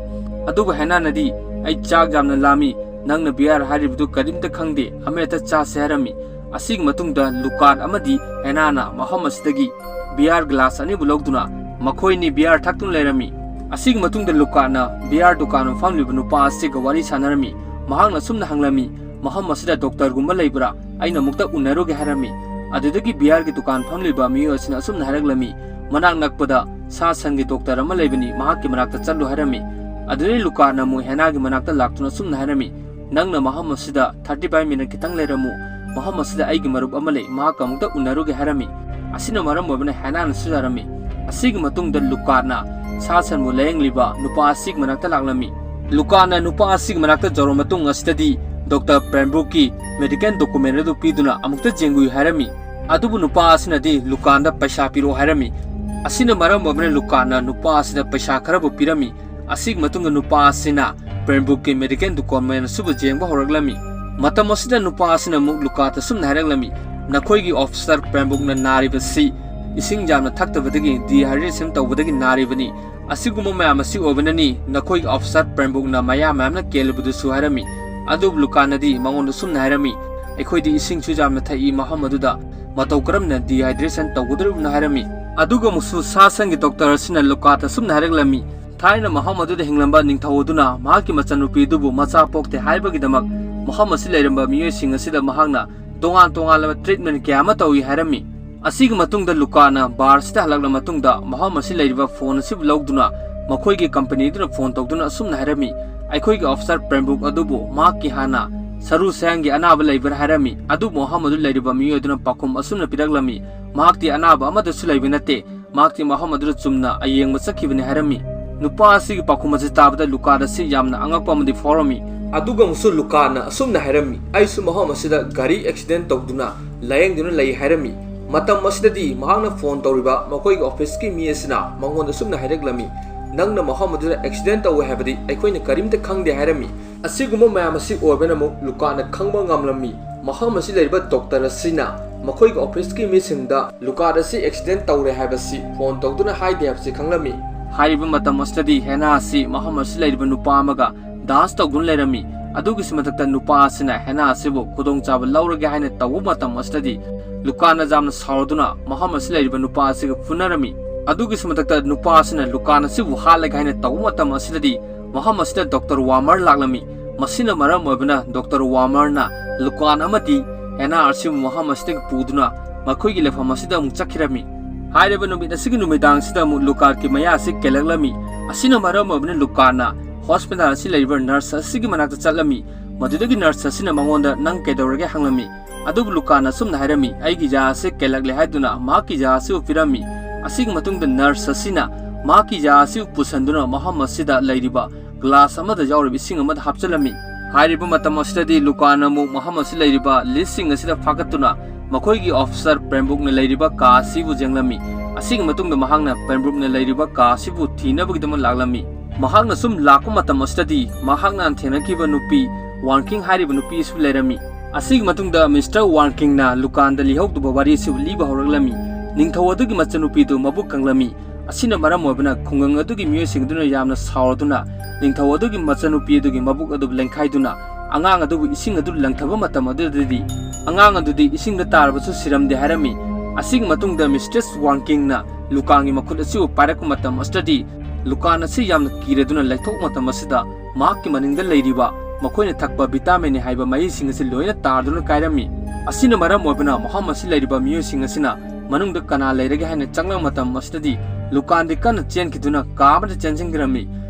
ꯑꯗꯨꯕꯨ ꯍꯦꯅꯥꯅꯗꯤ, "ꯑꯩ ꯆꯥꯛ ꯌꯥꯝꯅ ꯂꯥꯝꯃꯤ, ꯅꯪꯅ beer ꯍꯥꯏꯔꯤꯕꯗꯨ ꯀꯔꯤꯝꯇ ꯈꯪꯗꯦ, ꯑꯃꯍꯦꯛꯇ ꯆꯥꯁꯦ" ꯍꯥꯏꯔꯝꯃꯤ꯫ ꯑꯁꯤꯒꯤ ꯃꯇꯨꯡꯗ ꯂꯨꯀꯥꯠ ꯑꯃꯗꯤ ꯍꯦꯅꯥꯅ ꯃꯐꯝ ꯑꯁꯤꯗꯒꯤ beer glass ꯑꯅꯤꯕꯨ ꯂꯧꯗꯨꯅ ꯃꯈꯣꯏꯅꯤ beer ꯊꯛꯇꯨꯅ ꯂꯩꯔꯝꯃꯤ꯫ ꯑꯁꯤꯒꯤ ꯃꯇꯨꯡꯗ ꯂꯨꯀꯥꯅ ꯕꯤꯌꯥꯔ ꯗꯨꯀꯥꯟ ꯐꯝꯂꯤꯕ ꯅꯨꯄꯥ ꯑꯁꯤꯒ ꯋꯥꯔꯤ ꯁꯥꯟꯅꯔꯝꯃꯤ꯫ ꯃꯍꯥꯛꯅ ꯑꯁꯨꯝꯅ ꯍꯪꯂꯝꯃꯤ, "ꯃꯐꯝ ꯑꯁꯤꯗ ꯗꯣꯛꯇꯔꯒꯨꯝꯕ ꯂꯩꯕ꯭ꯔꯥ? ꯑꯩꯅ ꯑꯃꯨꯛꯇ ꯎꯅꯔꯨꯒꯦ" ꯍꯥꯏꯔꯝꯃꯤ꯫ ꯑꯗꯨꯗꯒꯤ ꯕꯤꯌꯥꯔꯒꯤ ꯗꯨꯀꯥꯟ ꯐꯝꯂꯤꯕ ꯃꯤꯑꯣꯏ ꯑꯁꯤꯅ ꯑꯁꯨꯝꯅ ꯍꯥꯏꯔꯛꯂꯝꯃꯤ, "ꯃꯅꯥꯛ ꯅꯛꯄꯗ ꯁꯥ ꯁꯟꯒꯤ ꯗꯣꯛꯇꯔ ꯑꯃ ꯂꯩꯕꯅꯤ, ꯃꯍꯥꯛꯀꯤ ꯃꯅꯥꯛꯇ ꯆꯠꯂꯨ" ꯍꯥꯏꯔꯝꯃꯤ꯫ ꯑꯗꯨꯗꯒꯤ ꯂꯨꯀꯥꯅ ꯑꯃꯨꯛ ꯍꯦꯅꯥꯒꯤ ꯃꯅꯥꯛꯇ ꯂꯥꯛꯇꯨꯅ ꯑꯁꯨꯝꯅ ꯍꯥꯏꯔꯝꯃꯤ, "ꯅꯪꯅ ꯃꯐꯝ ꯑꯁꯤꯗ ꯊꯥꯔꯇꯤ ꯐꯥꯏꯚ ꯃꯤꯅꯠ ꯈꯤꯇꯪ ꯂꯩꯔꯝꯃꯨ, ꯃꯐꯝ ꯑꯁꯤꯗ ꯑꯩꯒꯤ ꯃꯔꯨꯞ ꯑꯃ ꯂꯩ, ꯃꯍꯥꯛꯀ ꯑꯃꯨꯛꯇ ꯎꯅꯔꯨꯒꯦ" ꯍꯥꯏꯔꯝꯃꯤ꯫ ꯑꯁꯤꯅ ꯃꯔꯝ ꯑꯣꯏꯕꯅ ꯍꯦꯅꯥꯅꯁꯨ ꯌꯥꯔꯝꯃꯤ꯫ ꯑꯁꯤꯒꯤ ꯃꯇꯨꯡꯗ ꯂꯨꯀꯥꯅ ꯁꯥ ꯁꯟꯕꯨ ꯂꯥꯌꯦꯡꯂꯤꯕ ꯅꯨꯄꯥ ꯑꯁꯤꯒꯤ ꯃꯅꯥꯛꯇ ꯂꯥꯛꯂꯝꯃꯤ꯫ ꯂꯨꯀꯥꯅ ꯅꯨꯄꯥ ꯑꯁꯤꯒꯤ ꯃꯅꯥꯛꯇ ꯌꯧꯔꯕ ꯃꯇꯨꯡ ꯑꯁꯤꯗꯗꯤ ꯗꯣꯛꯇꯔ ꯄ꯭ꯔꯦꯝꯕꯨꯛꯀꯤ ꯃꯦꯗꯤꯀꯦꯜ ꯗꯣꯀꯨꯃꯦꯟ ꯑꯗꯨ ꯄꯤꯗꯨꯅ ꯑꯃꯨꯛꯇ ꯌꯦꯡꯕꯤꯌꯨ ꯍꯥꯏꯔꯝꯃꯤ꯫ ꯑꯗꯨꯕꯨ ꯅꯨꯄꯥ ꯑꯁꯤꯅꯗꯤ ꯂꯨꯀꯥꯟꯗ ꯄꯩꯁꯥ ꯄꯤꯔꯛꯑꯣ ꯍꯥꯏꯔꯝꯃꯤ꯫ ꯑꯁꯤꯅ ꯃꯔꯝ ꯑꯣꯏꯕꯅ ꯂꯨꯀꯥꯅ ꯅꯨꯄꯥ ꯑꯁꯤꯗ ꯄꯩꯁꯥ ꯈꯔꯕꯨ ꯄꯤꯔꯝꯃꯤ꯫ ꯑꯁꯤꯒꯤ ꯃꯇꯨꯡꯗ ꯅꯨꯄꯥ ꯑꯁꯤꯅ ꯄ꯭ꯔꯦꯝꯕꯨꯛꯀꯤ ꯃꯦꯗꯤꯀꯦꯜ ꯗꯣꯀꯨꯃꯦꯟ ꯑꯁꯤꯕꯨ ꯌꯦꯡꯕ ꯍꯧꯔꯛꯂꯝꯃꯤ꯫ ꯃꯇꯝ ꯑꯁꯤꯗ ꯅꯨꯄꯥ ꯑꯁꯤꯅ ꯑꯃꯨꯛ ꯂꯨꯀꯥꯗ ꯑꯁꯨꯝꯅ ꯍꯥꯏꯔꯛꯂꯝꯃꯤ, "ꯅꯈꯣꯏꯒꯤ ꯑꯣꯐꯤꯁꯔ ꯄ꯭ꯔꯦꯝꯕꯨꯛꯅ ꯅꯥꯔꯤꯕꯁꯤ ꯏꯁꯤꯡ ꯌꯥꯝꯅ ꯊꯛꯇꯕꯗꯒꯤ, ꯗꯤꯍꯥꯏꯗ꯭ꯔꯦꯁꯟ ꯇꯧꯕꯗꯒꯤ ꯅꯥꯔꯤꯕꯅꯤ꯫ ꯑꯁꯤꯒꯨꯝꯕ ꯃꯌꯥꯝ ꯑꯁꯤ ꯑꯣꯏꯕꯅꯅꯤ ꯅꯈꯣꯏꯒꯤ ꯑꯣꯐꯤꯁꯔ ꯄ꯭ꯔꯦꯝꯕꯨꯛꯅ ꯃꯌꯥ ꯃꯌꯥꯝꯅ ꯀꯦꯜꯂꯤꯕꯗꯨꯁꯨ" ꯍꯥꯏꯔꯝꯃꯤ꯫ ꯑꯗꯨꯕꯨ ꯂꯨꯀꯥꯅꯗꯤ ꯃꯉꯣꯟꯗ ꯑꯁꯨꯝꯅ ꯍꯥꯏꯔꯝꯃꯤ, "ꯑꯩꯈꯣꯏꯗꯤ ꯏꯁꯤꯡꯁꯨ ꯌꯥꯝꯅ ꯊꯛꯏ, ꯃꯐꯝ ꯑꯗꯨꯗ ꯃꯇꯧ ꯀꯔꯝꯅ ꯗꯤꯍꯥꯏꯗ꯭ꯔꯦꯁꯟ ꯇꯧꯒꯗꯧꯔꯤꯕꯅꯣ?" ꯍꯥꯏꯔꯝꯃꯤ꯫ ꯑꯗꯨꯒ ꯑꯃꯨꯛꯁꯨ ꯁꯥ ꯁꯟꯒꯤ ꯗꯣꯛꯇꯔ ꯑꯁꯤꯅ ꯂꯨꯀꯥꯗ ꯑꯁꯨꯝꯅ ꯍꯥꯏꯔꯛꯂꯝꯃꯤ, ꯊꯥꯏꯅ ꯃꯐꯝ ꯑꯗꯨꯗ ꯍꯤꯡꯂꯝꯕ ꯅꯤꯡꯊꯧ ꯑꯗꯨꯅ ꯃꯍꯥꯛꯀꯤ ꯃꯆꯟꯅꯨꯄꯤ ꯑꯗꯨꯕꯨ ꯃꯆꯥ ꯄꯣꯛꯇꯦ ꯍꯥꯏꯕꯒꯤꯗꯃꯛ ꯃꯐꯝ ꯑꯁꯤ ꯂꯩꯔꯝꯕ ꯃꯤꯑꯣꯏꯁꯤꯡ ꯑꯁꯤꯗ ꯃꯍꯥꯛꯅ ꯇꯣꯉꯥꯟ ꯇꯣꯉꯥꯟꯂꯕ ꯇ꯭ꯔꯤꯠꯃꯦꯟ ꯀꯌꯥ ꯑꯃ ꯇꯧꯏ ꯍꯥꯏꯔꯝꯃꯤ꯫ ꯑꯁꯤꯒꯤ ꯃꯇꯨꯡꯗ ꯂꯨꯀꯥꯅ ꯕꯥꯔꯁꯤꯗ ꯍꯜꯂꯛꯂꯕ ꯃꯇꯨꯡꯗ ꯃꯐꯝ ꯑꯁꯤ ꯂꯩꯔꯤꯕ ꯐꯣꯟ ꯑꯁꯤꯕꯨ ꯂꯧꯗꯨꯅ ꯃꯈꯣꯏꯒꯤ ꯀꯝꯄꯅꯤ ꯑꯗꯨꯅ ꯐꯣꯟ ꯇꯧꯗꯨꯅ ꯑꯁꯨꯝꯅ ꯍꯥꯏꯔꯝꯃꯤ, "ꯑꯩꯈꯣꯏꯒꯤ ꯑꯣꯐꯤꯁꯥꯔ ꯄ꯭ꯔꯦꯝꯕꯨꯛ ꯑꯗꯨꯕꯨ ꯃꯍꯥꯛꯀꯤ ꯍꯥꯟꯅ ꯁꯔꯨ ꯁꯌꯥꯡꯒꯤ ꯑꯅꯥꯕ ꯂꯩꯕ꯭ꯔꯥ?" ꯍꯥꯏꯔꯝꯃꯤ꯫ ꯑꯗꯨꯕꯨ ꯃꯐꯝ ꯑꯗꯨ ꯂꯩꯔꯤꯕ ꯃꯤꯑꯣꯏ ꯑꯗꯨꯅ ꯄꯥꯎꯈꯨꯝ ꯑꯁꯨꯝꯅ ꯄꯤꯔꯛꯂꯝꯃꯤ, "ꯃꯍꯥꯛꯇꯤ ꯑꯅꯥꯕ ꯑꯃꯠꯇꯁꯨ ꯂꯩꯕ ꯅꯠꯇꯦ, ꯃꯍꯥꯛꯇꯤ ꯃꯐꯝ ꯑꯗꯨꯗ ꯆꯨꯝꯅ ꯑꯌꯦꯡꯕ ꯆꯠꯈꯤꯕꯅꯤ" ꯍꯥꯏꯔꯝꯃꯤ꯫ ꯅꯨꯄꯥ ꯑꯁꯤꯒꯤ ꯄꯥꯎꯈꯨꯝ ꯑꯁꯤ ꯇꯥꯕꯗ ꯂꯨꯀꯥꯗ ꯑꯁꯤ ꯌꯥꯝꯅ ꯑꯉꯛꯄ ꯑꯃꯗꯤ ꯐꯥꯎꯔꯝꯃꯤ꯫ ꯑꯗꯨꯒ ꯑꯃꯨꯛꯁꯨ ꯂꯨꯀꯥꯅ ꯑꯁꯨꯝꯅ ꯍꯥꯏꯔꯝꯃꯤ, "ꯑꯩꯁꯨ ꯃꯐꯝ ꯑꯁꯤꯗ ꯒꯥꯔꯤ ꯑꯦꯛꯁꯤꯗꯦꯟ ꯇꯧꯗꯨꯅ ꯂꯥꯌꯦꯡꯗꯨꯅ ꯂꯩ" ꯍꯥꯏꯔꯝꯃꯤ꯫ ꯃꯇꯝ ꯑꯁꯤꯗꯗꯤ ꯃꯍꯥꯛꯅ ꯐꯣꯟ ꯇꯧꯔꯤꯕ ꯃꯈꯣꯏꯒꯤ ꯑꯣꯐꯤꯁꯀꯤ ꯃꯤ ꯑꯁꯤꯅ ꯃꯉꯣꯟꯗ ꯑꯁꯨꯝꯅ ꯍꯥꯏꯔꯛꯂꯝꯃꯤ, "ꯅꯪꯅ ꯃꯐꯝ ꯑꯗꯨꯗ ꯑꯦꯛꯁꯤꯗꯦꯟ ꯇꯧꯋꯦ ꯍꯥꯏꯕꯗꯤ ꯑꯩꯈꯣꯏꯅ ꯀꯔꯤꯝꯇ ꯈꯪꯗꯦ" ꯍꯥꯏꯔꯝꯃꯤ꯫ ꯑꯁꯤꯒꯨꯝꯕ ꯃꯌꯥꯝ ꯑꯁꯤ ꯑꯣꯏꯕꯅ ꯑꯃꯨꯛ ꯂꯨꯀꯥꯅ ꯈꯪꯕ ꯉꯝꯂꯝꯃꯤ꯫ ꯃꯐꯝ ꯑꯁꯤ ꯂꯩꯔꯤꯕ ꯗꯣꯛꯇꯔ ꯑꯁꯤꯅ ꯃꯈꯣꯏꯒꯤ ꯑꯣꯐꯤꯁꯀꯤ ꯃꯤꯁꯤꯡꯗ ꯂꯨꯀꯥꯗ ꯑꯁꯤ ꯑꯦꯛꯁꯤꯗꯦꯟ ꯇꯧꯔꯦ ꯍꯥꯏꯕꯁꯤ ꯐꯣꯟ ꯇꯧꯗꯨꯅ ꯍꯥꯏꯗꯦ ꯍꯥꯏꯕꯁꯤ ꯈꯪꯂꯝꯃꯤ꯫ ꯍꯥꯏꯔꯤꯕ ꯃꯇꯝ ꯑꯁꯤꯗꯗꯤ ꯍꯦꯅꯥ ꯑꯁꯤ ꯃꯐꯝ ꯑꯁꯤ ꯂꯩꯔꯤꯕ ꯅꯨꯄꯥ ꯑꯃꯒ ꯗꯥꯟꯁ ꯇꯧꯗꯨꯅ ꯂꯩꯔꯝꯃꯤ꯫ ꯑꯗꯨꯒꯤꯁꯨ ꯃꯊꯛꯇ ꯅꯨꯄꯥ ꯑꯁꯤꯅ ꯍꯦꯅꯥ ꯑꯁꯤꯕꯨ ꯈꯨꯗꯣꯡꯆꯥꯕ ꯂꯧꯔꯒꯦ ꯍꯥꯏꯅ ꯇꯧꯕ ꯃꯇꯝ ꯑꯁꯤꯗꯗꯤ ꯂꯨꯀꯥꯅ ꯌꯥꯝꯅ ꯁꯥꯎꯔꯗꯨꯅ ꯃꯐꯝ ꯑꯁꯤ ꯂꯩꯔꯤꯕ ꯅꯨꯄꯥ ꯑꯁꯤꯒ ꯐꯨꯅꯔꯝꯃꯤ꯫ ꯑꯗꯨꯒꯤꯁꯨ ꯃꯊꯛꯇ ꯅꯨꯄꯥ ꯑꯁꯤꯅ ꯂꯨꯀꯥꯟ ꯑꯁꯤꯕꯨ ꯍꯥꯠꯂꯒꯦ ꯍꯥꯏꯅ ꯇꯧꯕ ꯃꯇꯝ ꯑꯁꯤꯗꯗꯤ ꯃꯐꯝ ꯑꯁꯤꯗ ꯗꯣꯛꯇꯔ ꯋꯥꯃꯔ ꯂꯥꯛꯂꯝꯃꯤ꯫ ꯃꯁꯤꯅ ꯃꯔꯝ ꯑꯣꯏꯕꯅ ꯗꯣꯛꯇꯔ ꯋꯥꯃꯔꯅ ꯂꯨꯀꯥꯟ ꯑꯃꯗꯤ ꯑꯦꯅꯥ ꯑꯁꯤꯕꯨ ꯃꯐꯝ ꯑꯁꯤꯗꯒꯤ ꯄꯨꯗꯨꯅ ꯃꯈꯣꯏꯒꯤ ꯂꯩꯐꯝ ꯑꯁꯤꯗ ꯑꯃꯨꯛ ꯆꯠꯈꯤꯔꯝꯃꯤ꯫ ꯍꯥꯏꯔꯤꯕ ꯅꯨꯃꯤꯠ ꯑꯁꯤꯒꯤ ꯅꯨꯃꯤꯗꯥꯡꯁꯤꯗ ꯑꯃꯨꯛ ꯂꯨꯀꯥꯟꯒꯤ ꯃꯌꯥ ꯑꯁꯤ ꯀꯦꯜꯂꯛꯂꯝꯃꯤ꯫ ꯑꯁꯤꯅ ꯃꯔꯝ ꯑꯣꯏꯕꯅ ꯂꯨꯀꯥꯟꯅ ꯍꯣꯁꯄꯤꯇꯥꯜ ꯑꯁꯤ ꯂꯩꯔꯤꯕ ꯅꯔꯁ ꯑꯁꯤꯒꯤ ꯃꯅꯥꯛꯇ ꯆꯠꯂꯝꯃꯤ꯫ ꯃꯗꯨꯗꯒꯤ ꯅꯔꯁ ꯑꯁꯤꯅ ꯃꯉꯣꯟꯗ "ꯅꯪ ꯀꯩꯗꯧꯔꯒꯦ?" ꯍꯪꯂꯝꯃꯤ꯫ ꯑꯗꯨꯕꯨ ꯂꯨꯀꯥꯟꯅ ꯑꯁꯨꯝꯅ ꯍꯥꯏꯔꯝꯃꯤ, "ꯑꯩꯒꯤ ꯌꯥ ꯑꯁꯤ ꯀꯦꯜꯂꯛꯂꯦ" ꯍꯥꯏꯗꯨꯅ ꯃꯍꯥꯛꯀꯤ ꯌꯥ ꯑꯁꯤꯕꯨ ꯄꯤꯔꯝꯃꯤ꯫ ꯑꯁꯤꯒꯤ ꯃꯇꯨꯡꯗ ꯅꯔꯁ ꯑꯁꯤꯅ ꯃꯍꯥꯛꯀꯤ ꯌꯥ ꯑꯁꯤꯕꯨ ꯄꯨꯁꯟꯗꯨꯅ ꯃꯐꯝ ꯑꯁꯤꯗ ꯂꯩꯔꯤꯕ ꯒ꯭ꯂꯥꯁ ꯑꯃꯗ ꯌꯥꯎꯔꯤꯕ ꯏꯁꯤꯡ ꯑꯃꯗ ꯍꯥꯞꯆꯤꯜꯂꯝꯃꯤ꯫ ꯍꯥꯏꯔꯤꯕ ꯃꯇꯝ ꯑꯁꯤꯗꯗꯤ ꯂꯨꯀꯥꯟꯅ ꯑꯃꯨꯛ ꯃꯐꯝ ꯑꯁꯤ ꯂꯩꯔꯤꯕ ꯂꯤꯁꯁꯤꯡ ꯑꯁꯤꯗ ꯐꯥꯒꯠꯇꯨꯅ ꯃꯈꯣꯏꯒꯤ ꯑꯣꯐꯤꯁꯔ ꯄ꯭ꯔꯦꯝꯕꯨꯛꯅ ꯂꯩꯔꯤꯕ ꯀꯥ ꯑꯁꯤꯕꯨ ꯌꯦꯡꯂꯝꯃꯤ꯫ ꯑꯁꯤꯒꯤ ꯃꯇꯨꯡꯗ ꯃꯍꯥꯛꯅ ꯄ꯭ꯔꯦꯝꯕꯨꯛꯅ ꯂꯩꯔꯤꯕ ꯀꯥ ꯑꯁꯤꯕꯨ ꯊꯤꯅꯕꯒꯤꯗꯃꯛ ꯂꯥꯛꯂꯝꯃꯤ꯫ ꯃꯍꯥꯛꯅ ꯁꯨꯝ ꯂꯥꯛꯄ ꯃꯇꯝ ꯑꯁꯤꯗꯗꯤ ꯃꯍꯥꯛꯅ ꯊꯦꯡꯅꯈꯤꯕ ꯅꯨꯄꯤ ꯋꯥꯟꯀꯤꯡ ꯍꯥꯏꯔꯤꯕ ꯅꯨꯄꯤ ꯑꯁꯤꯕꯨ ꯂꯩꯔꯝꯃꯤ꯫ ꯑꯁꯤꯒꯤ ꯃꯇꯨꯡꯗ ꯃꯤꯁꯇꯔ ꯋꯥꯟꯀꯤꯡꯅ ꯂꯨꯀꯥꯟꯗ ꯂꯤꯍꯧꯗꯕ ꯋꯥꯔꯤ ꯑꯁꯤꯕꯨ ꯂꯤꯕ ꯍꯧꯔꯛꯂꯝꯃꯤ꯫ ꯅꯤꯡꯊꯧ ꯑꯗꯨꯒꯤ ꯃꯆꯟꯅꯨꯄꯤꯗꯨ ꯃꯕꯨꯛ ꯀꯪꯂꯝꯃꯤ꯫ ꯑꯁꯤꯅ ꯃꯔꯝ ꯑꯣꯏꯕꯅ ꯈꯨꯡꯒꯪ ꯑꯗꯨꯒꯤ ꯃꯤꯑꯣꯏꯁꯤꯡ ꯑꯗꯨꯅ ꯌꯥꯝꯅ ꯁꯥꯎꯔꯗꯨꯅ ꯅꯤꯡꯊꯧ ꯑꯗꯨꯒꯤ ꯃꯆꯟꯅꯨꯄꯤ ꯑꯗꯨꯒꯤ ꯃꯕꯨꯛ ꯑꯗꯨ ꯂꯦꯡꯈꯥꯏꯗꯨꯅ ꯑꯉꯥꯡ ꯑꯗꯨꯕꯨ ꯏꯁꯤꯡ ꯑꯗꯨ ꯂꯪꯊꯕ ꯃꯇꯝ ꯑꯗꯨꯗꯗꯤ ꯑꯉꯥꯡ ꯑꯗꯨꯗꯤ ꯏꯁꯤꯡꯗ ꯇꯥꯔꯕꯁꯨ ꯁꯤꯔꯝꯗꯦ ꯍꯥꯏꯔꯝꯃꯤ꯫ ꯑꯁꯤꯒꯤ ꯃꯇꯨꯡꯗ ꯃꯤꯁꯇ꯭ꯔꯦꯁ ꯋꯥꯟꯀꯤꯡꯅ ꯂꯨꯀꯥꯟꯒꯤ ꯃꯈꯨꯠ ꯑꯁꯤꯕꯨ ꯄꯥꯏꯔꯛꯄ ꯃꯇꯝ ꯑꯁꯤꯗꯗꯤ ꯂꯨꯀꯥꯟ ꯑꯁꯤ ꯌꯥꯝꯅ ꯀꯤꯔꯗꯨꯅ ꯂꯩꯊꯣꯛꯄ ꯃꯇꯝ ꯑꯁꯤꯗ ꯃꯍꯥꯛꯀꯤ ꯃꯅꯤꯡꯗ ꯂꯩꯔꯤꯕ ꯃꯈꯣꯏꯅ ꯊꯛꯄ ꯚꯤꯇꯥꯃꯤꯟ ꯑꯦ ꯍꯥꯏꯕ ꯃꯍꯤꯁꯤꯡ ꯑꯁꯤ ꯂꯣꯏꯅ ꯇꯥꯔꯗꯨꯅ ꯀꯥꯏꯔꯝꯃꯤ꯫ ꯑꯁꯤꯅ ꯃꯔꯝ ꯑꯣꯏꯕꯅ ꯃꯐꯝ ꯑꯁꯤ ꯂꯩꯔꯤꯕ ꯃꯤꯑꯣꯏꯁꯤꯡ ꯑꯁꯤꯅ ꯃꯅꯨꯡꯗ ꯀꯅꯥ ꯂꯩꯔꯒꯦ ꯍꯥꯏꯅ ꯆꯪꯂꯛꯄ ꯃꯇꯝ ꯑꯁꯤꯗꯗꯤ ꯂꯨꯀꯥꯟꯗꯤ ꯀꯟꯅ ꯆꯦꯟꯈꯤꯗꯨꯅ ꯀꯥ ꯑꯃꯗ ꯆꯦꯟꯁꯤꯟꯈꯤꯔꯝꯃꯤ꯫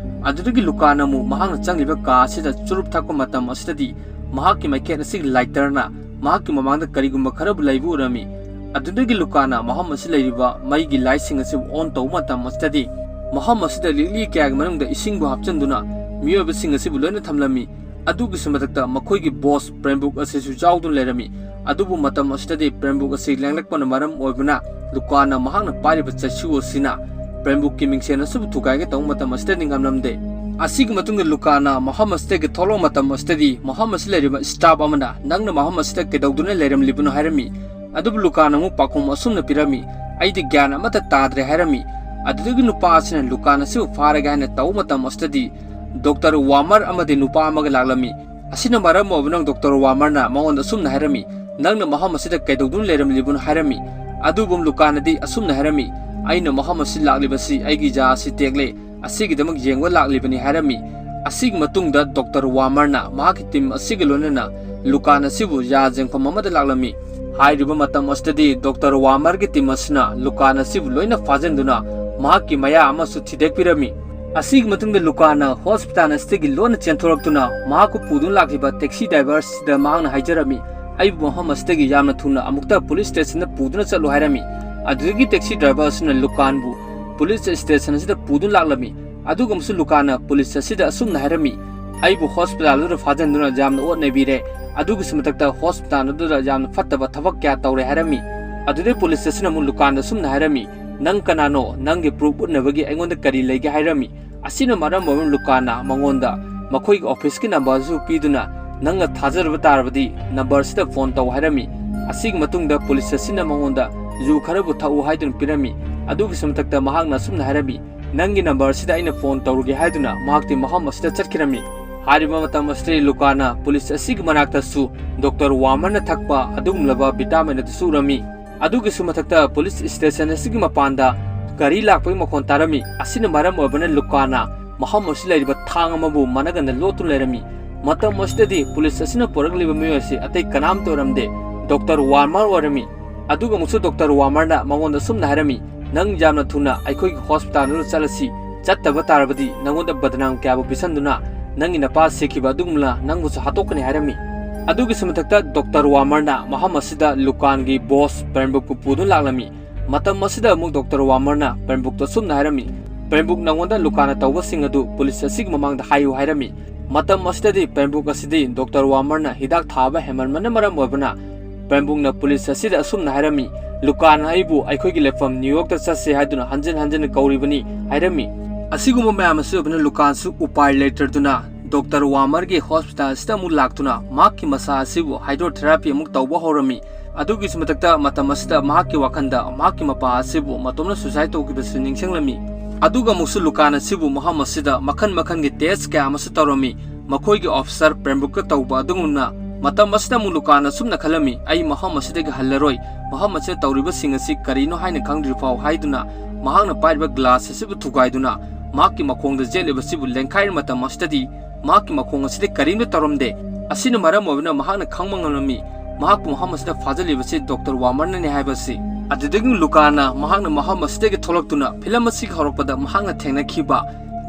ꯑꯗꯨꯗꯒꯤ ꯂꯨꯀꯥꯟ ꯑꯃꯨꯛ ꯃꯍꯥꯛꯅ ꯆꯪꯂꯤꯕ ꯀꯥ ꯑꯁꯤꯗ ꯆꯨꯔꯨꯞ ꯊꯛꯄ ꯃꯇꯝ ꯑꯁꯤꯗꯗꯤ ꯃꯍꯥꯛꯀꯤ ꯃꯩꯈꯦꯠ ꯑꯁꯤꯒꯤ ꯂꯥꯏꯇꯔꯅ ꯃꯍꯥꯛꯀꯤ ꯃꯃꯥꯡꯗ ꯀꯔꯤꯒꯨꯝꯕ ꯈꯔꯕꯨ ꯂꯩꯕ ꯎꯔꯝꯃꯤ꯫ ꯑꯗꯨꯗꯒꯤ ꯂꯨꯀꯥꯟꯅ ꯃꯐꯝ ꯑꯁꯤ ꯂꯩꯔꯤꯕ ꯃꯩꯒꯤ ꯂꯥꯏꯠꯁꯤꯡ ꯑꯁꯤꯕꯨ ꯑꯣꯟ ꯇꯧꯕ ꯃꯇꯝ ꯑꯁꯤꯗꯗꯤ ꯃꯐꯝ ꯑꯁꯤꯗ ꯂꯤꯛꯂꯤ ꯀꯌꯥꯒꯤ ꯃꯅꯨꯡꯗ ꯏꯁꯤꯡꯕꯨ ꯍꯥꯞꯆꯤꯟꯗꯨꯅ ꯃꯤꯑꯣꯏꯕꯁꯤꯡ ꯑꯁꯤꯕꯨ ꯂꯣꯏꯅ ꯊꯝꯂꯝꯃꯤ꯫ ꯑꯗꯨꯒꯤꯁꯨ ꯃꯊꯛꯇ ꯃꯈꯣꯏꯒꯤ ꯕꯣꯁ ꯄ꯭ꯔꯦꯝꯕꯨꯛ ꯑꯁꯤꯁꯨ ꯌꯥꯎꯗꯨꯅ ꯂꯩꯔꯝꯃꯤ꯫ ꯑꯗꯨꯕꯨ ꯃꯇꯝ ꯑꯁꯤꯗꯗꯤ ꯄ꯭ꯔꯦꯝꯕꯨꯛ ꯑꯁꯤ ꯂꯦꯡꯂꯛꯄꯅ ꯃꯔꯝ ꯑꯣꯏꯕꯅ ꯂꯨꯀꯥꯟꯅ ꯃꯍꯥꯛꯅ ꯄꯥꯏꯔꯤꯕ ꯆꯩꯁꯨ ꯑꯁꯤꯅ ꯄ꯭ꯔꯦꯝꯕꯨꯛꯀꯤ ꯃꯤꯡꯁꯦꯟ ꯑꯁꯤꯕꯨ ꯊꯨꯒꯥꯏꯒꯦ ꯇꯧꯕ ꯃꯇꯝ ꯑꯁꯤꯗꯗꯤ ꯉꯝꯂꯝꯗꯦ꯫ ꯑꯁꯤꯒꯤ ꯃꯇꯨꯡꯗ ꯂꯨꯀꯥꯟꯅ ꯃꯐꯝ ꯑꯁꯤꯗꯒꯤ ꯊꯣꯛꯂꯛꯄ ꯃꯇꯝ ꯑꯁꯤꯗꯗꯤ ꯃꯐꯝ ꯑꯁꯤꯗ ꯂꯩꯔꯤꯕ ꯁ꯭ꯇꯥꯐ ꯑꯃꯅ "ꯅꯪꯅ ꯃꯐꯝ ꯑꯁꯤꯗ ꯀꯩꯗꯧꯗꯨꯅ ꯂꯩꯔꯝꯂꯤꯕꯅꯣ?" ꯍꯥꯏꯔꯝꯃꯤ꯫ ꯑꯗꯨꯕꯨ ꯂꯨꯀꯥꯟꯅ ꯑꯃꯨꯛ ꯄꯥꯎꯈꯨꯝ ꯑꯁꯨꯝꯅ ꯄꯤꯔꯝꯃꯤ, "ꯑꯩꯗꯤ ꯒ꯭ꯌꯥꯟ ꯑꯃꯠꯇ ꯇꯥꯗ꯭ꯔꯦ" ꯍꯥꯏꯔꯝꯃꯤ꯫ ꯑꯗꯨꯗꯒꯤ ꯅꯨꯄꯥ ꯑꯁꯤꯅ ꯂꯨꯀꯥꯟ ꯑꯁꯤꯕꯨ ꯐꯥꯔꯒꯦ ꯍꯥꯏꯅ ꯇꯧꯕ ꯃꯇꯝ ꯑꯁꯤꯗꯗꯤ ꯗꯣꯛꯇꯔ ꯋꯥꯃꯔ ꯑꯃꯗꯤ ꯅꯨꯄꯥ ꯑꯃꯒ ꯂꯥꯛꯂꯝꯃꯤ꯫ ꯑꯁꯤꯅ ꯃꯔꯝ ꯑꯣꯏꯕꯅ ꯗꯣꯛꯇꯔ ꯋꯥꯃꯔꯅ ꯃꯉꯣꯟꯗ ꯑꯁꯨꯝꯅ ꯍꯥꯏꯔꯝꯃꯤ, "ꯅꯪꯅ ꯃꯐꯝ ꯑꯁꯤꯗ ꯀꯩꯗꯧꯗꯨꯅ ꯂꯩꯔꯝꯂꯤꯕꯅꯣ?" ꯍꯥꯏꯔꯝꯃꯤ꯫ ꯑꯗꯨꯕꯨ ꯂꯨꯀꯥꯟꯅꯗꯤ ꯑꯁꯨꯝꯅ ꯍꯥꯏꯔꯝꯃꯤ, "ꯑꯩꯅ ꯃꯐꯝ ꯑꯁꯤ ꯂꯥꯛꯂꯤꯕꯁꯤ ꯑꯩꯒꯤ ꯌꯥ ꯑꯁꯤ ꯇꯦꯛꯂꯦ, ꯑꯁꯤꯒꯤꯗꯃꯛ ꯌꯦꯡꯕ ꯂꯥꯛꯂꯤꯕꯅꯤ" ꯍꯥꯏꯔꯝꯃꯤ꯫ ꯑꯁꯤꯒꯤ ꯃꯇꯨꯡꯗ ꯗꯣꯛꯇꯔ ꯋꯥꯃꯔꯅ ꯃꯍꯥꯛꯀꯤ ꯇꯤꯝ ꯑꯁꯤꯒ ꯂꯣꯏꯅꯅ ꯂꯨꯀꯥꯟ ꯑꯁꯤꯕꯨ ꯌꯥ ꯌꯦꯡꯐꯝ ꯑꯃꯗ ꯂꯥꯛꯂꯝꯃꯤ꯫ ꯍꯥꯏꯔꯤꯕ ꯃꯇꯝ ꯑꯁꯤꯗꯗꯤ ꯗꯣꯛꯇꯔ ꯋꯥꯃꯔꯒꯤ ꯇꯤꯝ ꯑꯁꯤꯅ ꯂꯨꯀꯥꯟ ꯑꯁꯤꯕꯨ ꯂꯣꯏꯅ ꯐꯥꯖꯤꯟꯗꯨꯅ ꯃꯍꯥꯛꯀꯤ ꯃꯌꯥ ꯑꯃꯁꯨ ꯊꯤꯗꯦꯛꯄꯤꯔꯝꯃꯤ꯫ ꯑꯁꯤꯒꯤ ꯃꯇꯨꯡꯗ ꯂꯨꯀꯥꯟꯅ ꯍꯣꯁꯄꯤꯇꯥꯜ ꯑꯁꯤꯗꯒꯤ ꯂꯣꯟꯅ ꯆꯦꯟꯊꯣꯔꯛꯇꯨꯅ ꯃꯍꯥꯛꯄꯨ ꯄꯨꯗꯨꯅ ꯂꯥꯛꯂꯤꯕ ꯇꯦꯛꯁꯤ ꯗ꯭ꯔꯥꯏꯚꯔ ꯑꯁꯤꯗ ꯃꯍꯥꯛꯅ ꯍꯥꯏꯖꯔꯝꯃꯤ, "ꯑꯩꯕꯨ ꯃꯐꯝ ꯑꯁꯤꯗꯒꯤ ꯌꯥꯝꯅ ꯊꯨꯅ ꯑꯃꯨꯛꯇ ꯄꯨꯂꯤꯁ ꯁ꯭ꯇꯦꯁꯟꯗ ꯄꯨꯗꯨꯅ ꯆꯠꯂꯨ" ꯍꯥꯏꯔꯝꯃꯤ꯫ ꯑꯗꯨꯗꯒꯤ ꯇꯦꯛꯁꯤ ꯗ꯭ꯔꯥꯏꯚꯔ ꯑꯁꯤꯅ ꯂꯨꯀꯥꯟꯕꯨ ꯄꯨꯂꯤꯁ ꯁ꯭ꯇꯦꯁꯟ ꯑꯁꯤꯗ ꯄꯨꯗꯨꯅ ꯂꯥꯛꯂꯝꯃꯤ꯫ ꯑꯗꯨꯒ ꯑꯃꯁꯨ ꯂꯨꯀꯥꯟꯅ ꯄꯨꯂꯤꯁ ꯑꯁꯤꯗ ꯑꯁꯨꯝꯅ ꯍꯥꯏꯔꯝꯃꯤ, "ꯑꯩꯕꯨ ꯍꯣꯁꯄꯤꯇꯥꯜ ꯑꯗꯨꯗ ꯐꯥꯖꯤꯟꯗꯨꯅ ꯌꯥꯝꯅ ꯑꯣꯠ ꯅꯩꯕꯤꯔꯦ꯫ ꯑꯗꯨꯒꯤꯁꯨ ꯃꯊꯛꯇ ꯍꯣꯁꯄꯤꯇꯥꯜ ꯑꯗꯨꯗ ꯌꯥꯝꯅ ꯐꯠꯇꯕ ꯊꯕꯛ ꯀꯌꯥ ꯇꯧꯔꯦ" ꯍꯥꯏꯔꯝꯃꯤ꯫ ꯑꯗꯨꯗꯩ ꯄꯨꯂꯤꯁ ꯑꯁꯤꯅ ꯑꯃꯨꯛ ꯂꯨꯀꯥꯟꯗ ꯑꯁꯨꯝꯅ ꯍꯥꯏꯔꯝꯃꯤ, "ꯅꯪ ꯀꯅꯥꯅꯣ? ꯅꯪꯒꯤ ꯄ꯭ꯔꯨꯐ ꯎꯠꯅꯕꯒꯤ ꯑꯩꯉꯣꯟꯗ ꯀꯔꯤ ꯂꯩꯒꯦ?" ꯍꯥꯏꯔꯝꯃꯤ꯫ ꯑꯁꯤꯅ ꯃꯔꯝ ꯑꯣꯏꯔꯒ ꯂꯨꯀꯥꯟꯅ ꯃꯉꯣꯟꯗ ꯃꯈꯣꯏꯒꯤ ꯑꯣꯐꯤꯁꯀꯤ ꯅꯝꯕꯔꯁꯨ ꯄꯤꯗꯨꯅ, "ꯅꯪꯅ ꯊꯥꯖꯗꯕ ꯇꯥꯔꯕꯗꯤ ꯅꯝꯕꯔꯁꯤꯗ ꯐꯣꯟ ꯇꯧ" ꯍꯥꯏꯔꯝꯃꯤ꯫ ꯑꯁꯤꯒꯤ ꯃꯇꯨꯡꯗ ꯄꯨꯂꯤꯁ ꯑꯁꯤꯅ ꯃꯉꯣꯟꯗ ꯌꯨ ꯈꯔꯕꯨ ꯊꯛꯎ ꯍꯥꯏꯗꯨꯅ ꯄꯤꯔꯝꯃꯤ꯫ ꯑꯗꯨꯒꯤꯁꯨ ꯃꯊꯛꯇ ꯃꯍꯥꯛꯅ ꯑꯁꯨꯝꯅ ꯍꯥꯏꯔꯝꯃꯤ, "ꯅꯪꯒꯤ ꯅꯝꯕꯔꯁꯤꯗ ꯑꯩꯅ ꯐꯣꯟ ꯇꯧꯔꯨꯒꯦ" ꯍꯥꯏꯗꯨꯅ ꯃꯍꯥꯛꯇꯤ ꯃꯐꯝ ꯑꯁꯤꯗ ꯆꯠꯈꯤꯔꯝꯃꯤ꯫ ꯍꯥꯏꯔꯤꯕ ꯃꯇꯝ ꯑꯁꯤꯗ ꯂꯨꯀꯥꯅ ꯄꯨꯂꯤꯁ ꯑꯁꯤꯒꯤ ꯃꯅꯥꯛꯇꯁꯨ ꯗꯣꯛꯇꯔ ꯋꯥꯃꯔꯅ ꯊꯛꯄ ꯑꯗꯨꯒꯨꯝꯂꯕ ꯚꯤꯇꯥꯃꯤꯟ ꯑꯗꯨꯁꯨ ꯎꯔꯝꯃꯤ꯫ ꯑꯗꯨꯒꯤꯁꯨ ꯃꯊꯛꯇ ꯄꯨꯂꯤꯁ ꯁ꯭ꯇꯦꯁꯟ ꯑꯁꯤꯒꯤ ꯃꯄꯥꯟꯗ ꯒꯥꯔꯤ ꯂꯥꯛꯄꯒꯤ ꯃꯈꯣꯟ ꯇꯥꯔꯝꯃꯤ꯫ ꯑꯁꯤꯅ ꯃꯔꯝ ꯑꯣꯏꯕꯅ ꯂꯨꯀꯥꯅ ꯃꯐꯝ ꯑꯁꯤꯗ ꯂꯩꯔꯤꯕ ꯊꯥꯡ ꯑꯃꯕꯨ ꯃꯅꯒꯟꯗ ꯂꯣꯠꯇꯨꯅ ꯂꯩꯔꯝꯃꯤ꯫ ꯃꯇꯝ ꯑꯁꯤꯗꯗꯤ ꯄꯨꯂꯤꯁ ꯑꯁꯤꯅ ꯄꯨꯔꯛꯂꯤꯕ ꯃꯤꯑꯣꯏ ꯑꯁꯤ ꯑꯇꯩ ꯀꯅꯥꯝꯇ ꯑꯣꯏꯔꯝꯗꯦ, ꯗꯣꯛꯇꯔ ꯋꯥꯔꯃꯔ ꯑꯣꯏꯔꯝꯃꯤ꯫ ꯑꯗꯨꯒ ꯑꯃꯨꯛꯁꯨ ꯗꯣꯛꯇꯔ ꯋꯥꯔꯃꯔꯅ ꯃꯉꯣꯟꯗ ꯑꯁꯨꯝꯅ ꯍꯥꯏꯔꯝꯃꯤ, "ꯅꯪ ꯌꯥꯝꯅ ꯊꯨꯅ ꯑꯩꯈꯣꯏꯒꯤ ꯍꯣꯁꯄꯤꯇꯥꯜ ꯑꯗꯨꯗ ꯆꯠꯂꯁꯤ, ꯆꯠꯇꯕ ꯇꯥꯔꯕꯗꯤ ꯅꯉꯣꯟꯗ ꯕꯗꯅꯥꯝ ꯀꯌꯥꯕꯨ ꯄꯤꯁꯟꯗꯨꯅ ꯅꯪꯒꯤ ꯅꯄꯥ ꯁꯤꯈꯤꯕ ꯑꯗꯨꯒꯨꯝꯅ ꯅꯪꯕꯨꯁꯨ ꯍꯥꯠꯇꯣꯛꯀꯅꯤ" ꯍꯥꯏꯔꯝꯃꯤ꯫ ꯑꯗꯨꯒꯤꯁꯨ ꯃꯊꯛꯇ ꯗꯣꯛꯇꯔ ꯋꯥꯔꯃꯔꯅ ꯃꯐꯝ ꯑꯁꯤꯗ ꯂꯨꯀꯥꯟꯒꯤ ꯕꯣꯁ ꯄ꯭ꯔꯦꯝꯕꯨꯛꯄꯨ ꯄꯨꯗꯨꯅ ꯂꯥꯛꯂꯝꯃꯤ꯫ ꯃꯇꯝ ꯑꯁꯤꯗ ꯑꯃꯨꯛ ꯗꯣꯛꯇꯔ ꯋꯥꯔꯃꯔꯅ ꯄ꯭ꯔꯦꯝꯕꯨꯛꯇ ꯑꯁꯨꯝꯅ ꯍꯥꯏꯔꯝꯃꯤ, "ꯄ꯭ꯔꯦꯝꯕꯨꯛ, ꯅꯉꯣꯟꯗ ꯂꯨꯀꯥꯅ ꯇꯧꯕꯁꯤꯡ ꯑꯗꯨ ꯄꯨꯂꯤꯁ ꯑꯁꯤꯒꯤ ꯃꯃꯥꯡꯗ ꯍꯥꯏꯌꯨ" ꯍꯥꯏꯔꯝꯃꯤ꯫ ꯃꯇꯝ ꯑꯁꯤꯗꯗꯤ ꯄ꯭ꯔꯦꯝꯕꯨꯛ ꯑꯁꯤꯗꯤ ꯗꯣꯛꯇꯔ ꯋꯥꯔꯃꯔꯅ ꯍꯤꯗꯥꯛ ꯊꯥꯕ ꯍꯦꯟꯃꯟꯕꯅ ꯃꯔꯝ ꯑꯣꯏꯕꯅ ꯄ꯭ꯔꯦꯝꯕꯨꯛꯅ ꯄꯨꯂꯤꯁ ꯑꯁꯤꯗ ꯑꯁꯨꯝꯅ ꯍꯥꯏꯔꯝꯃꯤ, "ꯂꯨꯀꯥꯅ ꯑꯩꯕꯨ ꯑꯩꯈꯣꯏꯒꯤ ꯂꯩꯐꯝ ꯅ꯭ꯌꯨ ꯌꯣꯔꯛꯇ ꯆꯠꯁꯤ ꯍꯥꯏꯗꯨꯅ ꯍꯟꯖꯤꯟ ꯍꯟꯖꯤꯟ ꯀꯧꯔꯤꯕꯅꯤ" ꯍꯥꯏꯔꯝꯃꯤ꯫ ꯑꯁꯤꯒꯨꯝꯕ ꯃꯌꯥꯝ ꯑꯁꯤ ꯑꯣꯏꯕꯅ ꯂꯨꯀꯥꯟꯁꯨ ꯎꯄꯥꯏ ꯂꯩꯇ꯭ꯔꯗꯨꯅ ꯗꯣꯛꯇꯔ ꯋꯥꯔꯃꯔꯒꯤ ꯍꯣꯁꯄꯤꯇꯥꯜ ꯑꯁꯤꯗ ꯑꯃꯨꯛ ꯂꯥꯛꯇꯨꯅ ꯃꯍꯥꯛꯀꯤ ꯃꯁꯥ ꯑꯁꯤꯕꯨ ꯍꯥꯏꯗ꯭ꯔꯣꯊꯦꯔꯥꯄꯤ ꯑꯃꯨꯛ ꯇꯧꯕ ꯍꯧꯔꯝꯃꯤ꯫ ꯑꯗꯨꯒꯤꯁꯨ ꯃꯊꯛꯇ ꯃꯇꯝ ꯑꯁꯤꯗ ꯃꯍꯥꯛꯀꯤ ꯋꯥꯈꯜꯗ ꯃꯍꯥꯛꯀꯤ ꯃꯄꯥ ꯑꯁꯤꯕꯨ ꯃꯇꯣꯝꯅ ꯁꯨꯁꯥꯏꯗ ꯇꯧꯈꯤꯕꯁꯨ ꯅꯤꯡꯁꯤꯡꯂꯝꯃꯤ꯫ ꯑꯗꯨꯒ ꯑꯃꯨꯛꯁꯨ ꯂꯨꯀꯥꯟ ꯑꯁꯤꯕꯨ ꯃꯐꯝ ꯑꯁꯤꯗ ꯃꯈꯜ ꯃꯈꯜꯒꯤ ꯇꯦꯁ ꯀꯌꯥ ꯑꯃꯁꯨ ꯇꯧꯔꯝꯃꯤ꯫ ꯃꯈꯣꯏꯒꯤ ꯑꯣꯐꯤꯁꯥꯔ ꯄ꯭ꯔꯦꯝꯕꯨꯛꯀ ꯇꯧꯕ ꯑꯗꯨꯒꯨꯝꯅ ꯃꯇꯝ ꯑꯁꯤꯗ ꯑꯃꯨꯛ ꯂꯨꯀꯥꯅ ꯁꯨꯝꯅ ꯈꯜꯂꯝꯃꯤ, "ꯑꯩ ꯃꯐꯝ ꯑꯁꯤꯗꯒꯤ ꯍꯜꯂꯔꯣꯏ, ꯃꯐꯝ ꯑꯁꯤꯗ ꯇꯧꯔꯤꯕꯁꯤꯡ ꯑꯁꯤ ꯀꯔꯤꯅꯣ ꯍꯥꯏꯅ ꯈꯪꯗ꯭ꯔꯤꯐꯥꯎ" ꯍꯥꯏꯗꯨꯅ ꯃꯍꯥꯛꯅ ꯄꯥꯏꯔꯤꯕ ꯒ꯭ꯂꯥꯁ ꯑꯁꯤꯕꯨ ꯊꯨꯒꯥꯏꯗꯨꯅ ꯃꯍꯥꯛꯀꯤ ꯃꯈꯣꯡꯗ ꯌꯦꯠꯂꯤꯕꯁꯤꯕꯨ ꯂꯦꯡꯈꯥꯏꯔ ꯃꯇꯝ ꯑꯁꯤꯗꯗꯤ ꯃꯍꯥꯛꯀꯤ ꯃꯈꯣꯡ ꯑꯁꯤꯗ ꯀꯔꯤꯝꯇ ꯇꯧꯔꯝꯗꯦ꯫ ꯑꯁꯤꯅ ꯃꯔꯝ ꯑꯣꯏꯗꯨꯅ ꯃꯍꯥꯛꯅ ꯈꯪꯕ ꯉꯝꯂꯝꯃꯤ ꯃꯍꯥꯛꯄꯨ ꯃꯐꯝ ꯑꯁꯤꯗ ꯐꯥꯖꯤꯜꯂꯤꯕꯁꯤ ꯗꯣꯛꯇꯔ ꯋꯥꯃꯔꯅꯅꯤ ꯍꯥꯏꯕꯁꯤ꯫ ꯑꯗꯨꯗꯒꯤ ꯂꯨꯀꯥꯅ ꯃꯍꯥꯛꯅ ꯃꯐꯝ ꯑꯁꯤꯗꯒꯤ ꯊꯣꯛꯂꯛꯇꯨꯅ ꯐꯤꯂꯝ ꯑꯁꯤꯒꯤ ꯍꯧꯔꯛꯄꯗ ꯃꯍꯥꯛꯅ ꯊꯦꯡꯅꯈꯤꯕ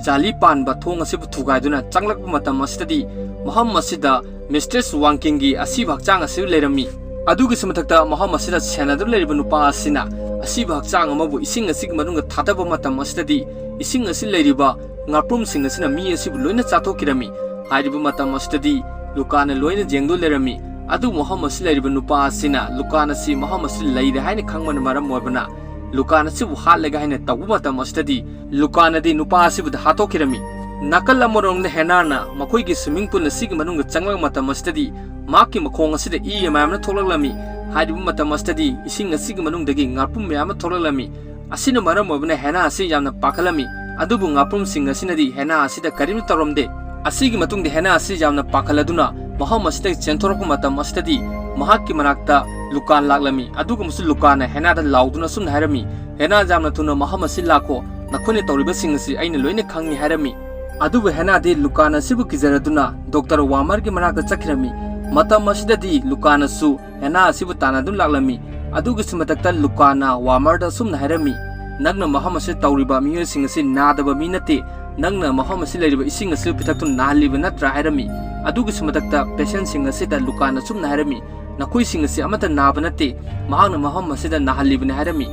ꯖꯥꯂꯤ ꯄꯥꯟꯕ ꯊꯣꯡ ꯑꯁꯤꯕꯨ ꯊꯨꯒꯥꯏꯗꯨꯅ ꯆꯪꯂꯛꯄ ꯃꯇꯝ ꯑꯁꯤꯗꯗꯤ ꯃꯐꯝ ꯑꯁꯤꯗ ꯃꯤꯁꯇ꯭ꯔꯦꯁ ꯋꯥꯡꯀꯤꯡꯒꯤ ꯑꯁꯤꯕ ꯍꯛꯆꯥꯡ ꯑꯁꯤ ꯂꯩꯔꯝꯃꯤ꯫ ꯑꯗꯨꯒꯤꯁꯨ ꯃꯊꯛꯇ ꯃꯐꯝ ꯑꯁꯤꯗ ꯁꯦꯟꯅꯗꯨꯅ ꯂꯩꯔꯤꯕ ꯅꯨꯄꯥ ꯑꯁꯤꯅ ꯑꯁꯤꯕ ꯍꯛꯆꯥꯡ ꯑꯃꯕꯨ ꯏꯁꯤꯡ ꯑꯁꯤꯒꯤ ꯃꯅꯨꯡꯗ ꯊꯥꯗꯕ ꯃꯇꯝ ꯑꯁꯤꯗꯗꯤ ꯏꯁꯤꯡ ꯑꯁꯤ ꯂꯩꯔꯤꯕ ꯉꯥꯄ꯭ꯔꯨꯝꯁꯤꯡ ꯑꯁꯤꯅ ꯃꯤ ꯑꯁꯤꯕꯨ ꯂꯣꯏꯅ ꯆꯥꯊꯣꯛꯈꯤꯔꯝꯃꯤ꯫ ꯍꯥꯏꯔꯤꯕ ꯃꯇꯝ ꯑꯁꯤꯗꯗꯤ ꯂꯨꯀꯥꯅ ꯂꯣꯏꯅ ꯌꯦꯡꯗꯨꯅ ꯂꯩꯔꯝꯃꯤ꯫ ꯑꯗꯨꯕꯨ ꯃꯐꯝ ꯑꯁꯤ ꯂꯩꯔꯤꯕ ꯅꯨꯄꯥ ꯑꯁꯤꯅ ꯂꯨꯀꯥꯟ ꯑꯁꯤ ꯃꯐꯝ ꯑꯁꯤ ꯂꯩꯔꯦ ꯍꯥꯏꯅ ꯈꯪꯕꯅ ꯃꯔꯝ ꯑꯣꯏꯕꯅ ꯂꯨꯀꯥꯟ ꯑꯁꯤꯕꯨ ꯍꯥꯠꯂꯒꯦ ꯍꯥꯏꯅ ꯇꯧꯕ ꯃꯇꯝ ꯑꯁꯤꯗꯗꯤ ꯂꯨꯀꯥꯅꯗꯤ ꯅꯨꯄꯥ ꯑꯁꯤꯕꯨ ꯍꯥꯠꯇꯣꯛꯈꯤꯔꯝꯃꯤ꯫ ꯅꯥꯀꯜ ꯑꯃꯔꯣꯝꯗ ꯍꯦꯅꯥꯅ ꯃꯈꯣꯏꯒꯤ swimming pool ꯑꯁꯤꯒꯤ ꯃꯅꯨꯡꯗ ꯆꯪꯂꯛꯄ ꯃꯇꯝ ꯑꯁꯤꯗꯗꯤ ꯃꯍꯥꯛꯀꯤ ꯃꯈꯣꯡ ꯑꯁꯤꯗ ꯏ ꯃꯌꯥꯝꯅ ꯊꯣꯛꯂꯛꯂꯝꯃꯤ꯫ ꯍꯥꯏꯔꯤꯕ ꯃꯇꯝ ꯑꯁꯤꯗꯗꯤ ꯏꯁꯤꯡ ꯑꯁꯤꯒꯤ ꯃꯅꯨꯡꯗꯒꯤ ꯉꯥꯄ꯭ꯔꯨꯝ ꯃꯌꯥꯝ ꯑꯃ ꯊꯣꯛꯂꯛꯂꯝꯃꯤ꯫ ꯑꯁꯤꯅ ꯃꯔꯝ ꯑꯣꯏꯕꯅ ꯍꯦꯅꯥ ꯑꯁꯤ ꯌꯥꯝꯅ ꯄꯥꯈꯠꯂꯝꯃꯤ꯫ ꯑꯗꯨꯕꯨ ꯉꯥꯄ꯭ꯔꯨꯝꯁꯤꯡ ꯑꯁꯤꯅꯗꯤ ꯍꯦꯅꯥ ꯑꯁꯤꯗ ꯀꯔꯤꯝꯇ ꯇꯧꯔꯝꯗꯦ꯫ ꯑꯁꯤꯒꯤ ꯃꯇꯨꯡꯗ ꯍꯦꯅꯥ ꯑꯁꯤ ꯌꯥꯝꯅ ꯄꯥꯈꯠꯂꯗꯨꯅ ꯃꯐꯝ ꯑꯁꯤꯗꯒꯤ ꯆꯦꯟꯊꯣꯔꯛꯄ ꯃꯇꯝ ꯑꯁꯤꯗꯗꯤ ꯃꯍꯥꯛꯀꯤ ꯃꯅꯥꯛꯇ ꯂꯨꯀꯥꯟ ꯂꯥꯛꯂꯝꯃꯤ꯫ ꯑꯗꯨꯒꯨꯝꯕꯁꯨ ꯂꯨꯀꯥꯟꯅ ꯍꯦꯅꯥꯗ ꯂꯥꯎꯗꯨꯅ ꯑꯁꯨꯝꯅ ꯍꯥꯏꯔꯝꯃꯤ, "ꯍꯦꯅꯥ, ꯌꯥꯝꯅ ꯊꯨꯅ ꯃꯐꯝ ꯑꯁꯤ ꯂꯥꯛꯈꯣ, ꯅꯈꯣꯏꯅ ꯇꯧꯔꯤꯕꯁꯤꯡ ꯑꯁꯤ ꯑꯩꯅ ꯂꯣꯏꯅ ꯈꯪꯉꯤ" ꯍꯥꯏꯔꯝꯃꯤ꯫ ꯑꯗꯨꯕꯨ ꯍꯦꯅꯥꯗꯤ ꯂꯨꯀꯥꯟ ꯑꯁꯤꯕꯨ ꯀꯤꯖꯔꯗꯨꯅ ꯗꯣꯛꯇꯔ ꯋꯥꯃꯔꯒꯤ ꯃꯅꯥꯛꯇ ꯆꯠꯈꯤꯔꯝꯃꯤ꯫ ꯃꯇꯝ ꯑꯁꯤꯗꯗꯤ ꯂꯨꯀꯥꯟꯅꯁꯨ ꯍꯦꯅꯥ ꯑꯁꯤꯕꯨ ꯇꯥꯟꯅꯗꯨꯅ ꯂꯥꯛꯂꯝꯃꯤ꯫ ꯑꯗꯨꯒꯤꯁꯨ ꯃꯊꯛꯇ ꯂꯨꯀꯥꯟꯅ ꯋꯥꯃꯔꯗ ꯑꯁꯨꯝꯅ ꯍꯥꯏꯔꯝꯃꯤ, "ꯅꯪꯅ ꯃꯐꯝ ꯑꯁꯤꯗ ꯇꯧꯔꯤꯕ ꯃꯤꯑꯣꯏꯁꯤꯡ ꯑꯁꯤ ꯅꯥꯗꯕ ꯃꯤ ꯅꯠꯇꯦ꯫ ꯅꯪꯅ ꯃꯐꯝ ꯑꯁꯤꯗ ꯂꯩꯔꯤꯕ ꯏꯁꯤꯡ ꯑꯁꯤ ꯄꯤꯊꯛꯇꯨꯅ ꯅꯥꯍꯜꯂꯤꯕ ꯅꯠꯇ꯭ꯔꯥ?" ꯍꯥꯏꯔꯝꯃꯤ꯫ ꯑꯗꯨꯒꯤꯁꯨ ꯃꯊꯛꯇ patientꯁꯤꯡ ꯑꯁꯤꯗ ꯂꯨꯀꯥꯟꯅ ꯑꯁꯨꯝꯅ ꯍꯥꯏꯔꯝꯃꯤ, "ꯅꯈꯣꯏꯁꯤꯡ ꯑꯁꯤ ꯑꯃꯠꯇ ꯅꯥꯕ ꯅꯠꯇꯦ, ꯃꯍꯥꯛꯅ ꯃꯐꯝ ꯑꯁꯤꯗ ꯅꯥꯍꯜꯂꯤꯕꯅꯤ" ꯍꯥꯏꯔꯝꯃꯤ꯫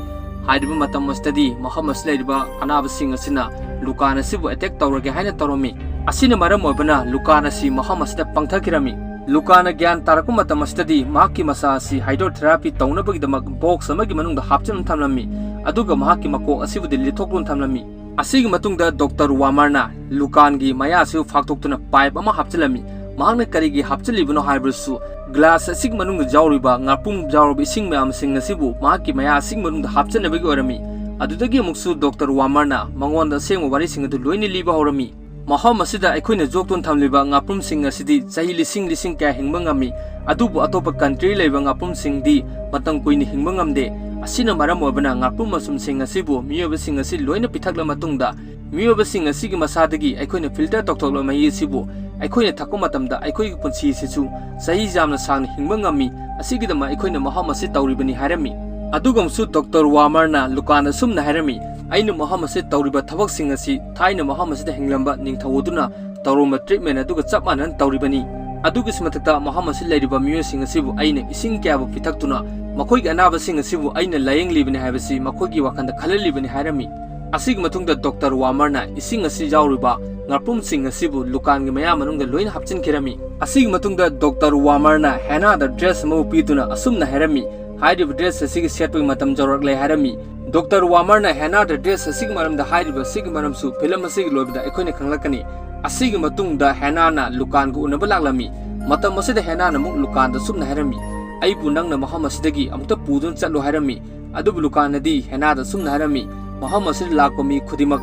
ꯍꯥꯏꯔꯤꯕ ꯃꯇꯝ ꯑꯁꯤꯗꯗꯤ ꯃꯐꯝ ꯑꯁꯤꯗ ꯂꯩꯔꯤꯕ ꯑꯅꯥꯕꯁꯤꯡ ꯑꯁꯤꯅ ꯂꯨꯀꯥꯟ ꯑꯁꯤꯕꯨ attack ꯇꯧꯔꯒꯦ ꯍꯥꯏꯅ ꯇꯧꯔꯝꯃꯤ꯫ ꯑꯁꯤꯅ ꯃꯔꯝ ꯑꯣꯏꯕꯅ ꯂꯨꯀꯥꯟ ꯑꯁꯤ ꯃꯐꯝ ꯑꯁꯤꯗ ꯄꯪꯊꯈꯤꯔꯝꯃꯤ꯫ ꯂꯨꯀꯥꯟꯅ ꯒ꯭ꯌꯥꯟ ꯇꯥꯔꯛꯄ ꯃꯇꯝ ꯑꯁꯤꯗꯗꯤ ꯃꯍꯥꯛꯀꯤ ꯃꯁꯥ ꯑꯁꯤ hydrotherapy ꯇꯧꯅꯕꯒꯤꯗꯃꯛ box ꯑꯃꯒꯤ ꯃꯅꯨꯡꯗ ꯍꯥꯞꯆꯤꯟꯗꯨꯅ ꯊꯝꯂꯝꯃꯤ꯫ ꯑꯗꯨꯒ ꯃꯍꯥꯛꯀꯤ ꯃꯀꯣꯛ ꯑꯁꯤꯕꯨꯗꯤ ꯂꯤꯊꯣꯛꯇꯨꯅ ꯊꯝꯂꯝꯃꯤ꯫ ꯑꯁꯤꯒꯤ ꯃꯇꯨꯡꯗ ꯗꯣꯛꯇꯔ ꯋꯥꯃꯔꯅ ꯂꯨꯀꯥꯟꯒꯤ ꯃꯌꯥ ꯑꯁꯤꯕꯨ ꯐꯥꯛꯇꯣꯛꯇꯨꯅ pipe ꯑꯃ ꯍꯥꯞꯆꯤꯜꯂꯝꯃꯤ꯫ ꯃꯍꯥꯛꯅ ꯀꯔꯤꯒꯤ ꯍꯥꯞꯆꯤꯜꯂꯤꯕꯅꯣ ꯍꯥꯏꯕꯗꯨꯁꯨ glass ꯑꯁꯤꯒꯤ ꯃꯅꯨꯡꯗ ꯌꯥꯎꯔꯤꯕ ꯉꯥꯄ꯭ꯔꯨꯝ ꯌꯥꯎꯔꯕ ꯏꯁꯤꯡ ꯃꯌꯥꯝꯁꯤꯡ ꯑꯁꯤꯕꯨ ꯃꯍꯥꯛꯀꯤ ꯃꯌꯥ ꯑꯁꯤꯒꯤ ꯃꯅꯨꯡꯗ ꯍꯥꯞꯆꯤꯟꯅꯕꯒꯤ ꯑꯣꯏꯔꯝꯃꯤ꯫ ꯑꯗꯨꯗꯒꯤ ꯑꯃꯨꯛꯁꯨ ꯗꯣꯛꯇꯔ ꯋꯥꯃꯔꯅ ꯃꯉꯣꯟꯗ ꯑꯁꯦꯡꯕ ꯋꯥꯔꯤꯁꯤꯡ ꯑꯗꯨ ꯂꯣꯏꯅ ꯂꯤꯕ ꯍꯧꯔꯝꯃꯤ꯫ ꯃꯐꯝ ꯑꯁꯤꯗ ꯑꯩꯈꯣꯏꯅ ꯌꯣꯛꯇꯨꯅ ꯊꯝꯂꯤꯕ ꯉꯥꯄ꯭ꯔꯨꯝꯁꯤꯡ ꯑꯁꯤꯗꯤ ꯆꯍꯤ ꯂꯤꯁꯤꯡ ꯂꯤꯁꯤꯡ ꯀꯌꯥ ꯍꯤꯡꯕ ꯉꯝꯃꯤ, ꯑꯗꯨꯕꯨ ꯑꯇꯣꯞꯄ country ꯂꯩꯕ ꯉꯥꯄ꯭ꯔꯨꯝꯁꯤꯡꯗꯤ ꯃꯇꯝ ꯀꯨꯏꯅ ꯍꯤꯡꯕ ꯉꯝꯗꯦ꯫ ꯑꯁꯤꯅ ꯃꯔꯝ ꯑꯣꯏꯕꯅ ꯉꯥꯄ꯭ꯔꯨꯝ ꯃꯆꯨꯝꯁꯤꯡ ꯑꯁꯤꯕꯨ ꯃꯤꯑꯣꯏꯕꯁꯤꯡ ꯑꯁꯤ ꯂꯣꯏꯅ ꯄꯤꯊꯛꯂ ꯃꯇꯨꯡꯗ, ꯃꯤꯑꯣꯏꯕꯁꯤꯡ ꯑꯁꯤꯒꯤ ꯃꯁꯥꯗꯒꯤ ꯑꯩꯈꯣꯏꯅ filter ꯇꯧꯊꯣꯛꯂꯕ ꯃꯍꯤ ꯑꯁꯤꯕꯨ ꯑꯩꯈꯣꯏꯅ ꯊꯛꯄ ꯃꯇꯝꯗ ꯑꯩꯈꯣꯏꯒꯤ ꯄꯨꯟꯁꯤ ꯑꯁꯤꯁꯨ ꯆꯍꯤ ꯌꯥꯝꯅ ꯁꯥꯡꯅ ꯍꯤꯡꯕ ꯉꯝꯃꯤ꯫ ꯑꯁꯤꯒꯤꯗꯃꯛ ꯑꯩꯈꯣꯏꯅ ꯃꯐꯝ ꯑꯁꯤ ꯇꯧꯔꯤꯕꯅꯤ ꯍꯥꯏꯔꯝꯃꯤ꯫ ꯑꯗꯨꯒ ꯑꯃꯁꯨ ꯗꯣꯛꯇꯔ ꯋꯥꯃꯔꯅ ꯂꯨꯀꯥꯟꯗ ꯑꯁꯨꯝꯅ ꯍꯥꯏꯔꯝꯃꯤ, "ꯑꯩꯅ ꯃꯐꯝ ꯑꯁꯤ ꯇꯧꯔꯤꯕ ꯊꯕꯛꯁꯤꯡ ꯑꯁꯤ ꯊꯥꯏꯅ ꯃꯐꯝ ꯑꯁꯤꯗ ꯍꯤꯡꯂꯝꯕ ꯅꯤꯡꯊꯧ ꯑꯗꯨꯅ ꯇꯧꯔꯝꯕ treatment ꯑꯗꯨꯒ ꯆꯞ ꯃꯥꯟꯅꯅ ꯇꯧꯔꯤꯕꯅꯤ꯫ ꯑꯗꯨꯒꯤꯁꯨ ꯃꯊꯛꯇ ꯃꯐꯝ ꯑꯁꯤ ꯂꯩꯔꯤꯕ ꯃꯤꯑꯣꯏꯁꯤꯡ ꯑꯁꯤꯕꯨ ꯑꯩꯅ ꯏꯁꯤꯡ ꯀꯌꯥꯕꯨ ꯄꯤꯊꯛꯇꯨꯅ ꯃꯈꯣꯏꯒꯤ ꯑꯅꯥꯕꯁꯤꯡ ꯑꯁꯤꯕꯨ ꯑꯩꯅ ꯂꯥꯌꯦꯡꯂꯤꯕꯅꯤ ꯍꯥꯏꯕꯁꯤ ꯃꯈꯣꯏꯒꯤ ꯋꯥꯈꯜꯗ ꯈꯜꯍꯜꯂꯤꯕꯅꯤ" ꯍꯥꯏꯔꯝꯃꯤ꯫ ꯑꯁꯤꯒꯤ ꯃꯇꯨꯡꯗ ꯗꯣꯛꯇꯔ ꯋꯥꯃꯔꯅ ꯏꯁꯤꯡ ꯑꯁꯤ ꯌꯥꯎꯔꯤꯕ ꯉꯥꯄ꯭ꯔꯨꯝꯁꯤꯡ ꯑꯁꯤꯕꯨ ꯂꯨꯀꯥꯟꯒꯤ ꯃꯌꯥ ꯃꯅꯨꯡꯗ ꯂꯣꯏꯅ ꯍꯥꯞꯆꯤꯟꯈꯤꯔꯝꯃꯤ꯫ ꯑꯁꯤꯒꯤ ꯃꯇꯨꯡꯗ ꯗꯣꯛꯇꯔ ꯋꯥꯃꯔꯅ ꯍꯦꯅꯥꯗ dress ꯑꯃꯕꯨ ꯄꯤꯗꯨꯅ ꯑꯁꯨꯝꯅ ꯍꯥꯏꯔꯝꯃꯤ, "ꯍꯥꯏꯔꯤꯕ dress ꯑꯁꯤꯒꯤ ꯁꯦꯠꯄꯒꯤ ꯃꯇꯝ ꯌꯧꯔꯛꯂꯦ" ꯍꯥꯏꯔꯝꯃꯤ꯫ ꯗꯣꯛꯇꯔ ꯋꯥꯃꯔꯅ ꯍꯦꯅꯥꯗ dress ꯑꯁꯤꯒꯤ ꯃꯔꯝꯗ ꯍꯥꯏꯔꯤꯕ ꯑꯁꯤꯒꯤ ꯃꯔꯝꯁꯨ film ꯑꯁꯤꯒꯤ ꯂꯣꯏꯕꯗ ꯑꯩꯈꯣꯏꯅ ꯈꯪꯂꯛꯀꯅꯤ꯫ ꯑꯁꯤꯒꯤ ꯃꯇꯨꯡꯗ ꯍꯦꯅꯥꯅ ꯂꯨꯀꯥꯟꯒ ꯎꯅꯕ ꯂꯥꯛꯂꯝꯃꯤ꯫ ꯃꯇꯝ ꯑꯁꯤꯗ ꯍꯦꯅꯥꯅ ꯑꯃꯨꯛ ꯂꯨꯀꯥꯟꯗ ꯑꯁꯨꯝꯅ ꯍꯥꯏꯔꯝꯃꯤ, "ꯑꯩꯕꯨ ꯅꯪꯅ ꯃꯐꯝ ꯑꯁꯤꯗꯒꯤ ꯑꯃꯨꯛꯇ ꯄꯨꯗꯨꯅ ꯆꯠꯂꯨ" ꯍꯥꯏꯔꯝꯃꯤ꯫ ꯑꯗꯨꯕꯨ ꯂꯨꯀꯥꯟꯅꯗꯤ ꯍꯦꯅꯥꯗ ꯑꯁꯨꯝꯅ ꯍꯥꯏꯔꯝꯃꯤ, "ꯃꯐꯝ ꯑꯁꯤꯗ ꯂꯥꯛꯄ ꯃꯤ ꯈꯨꯗꯤꯡꯃꯛ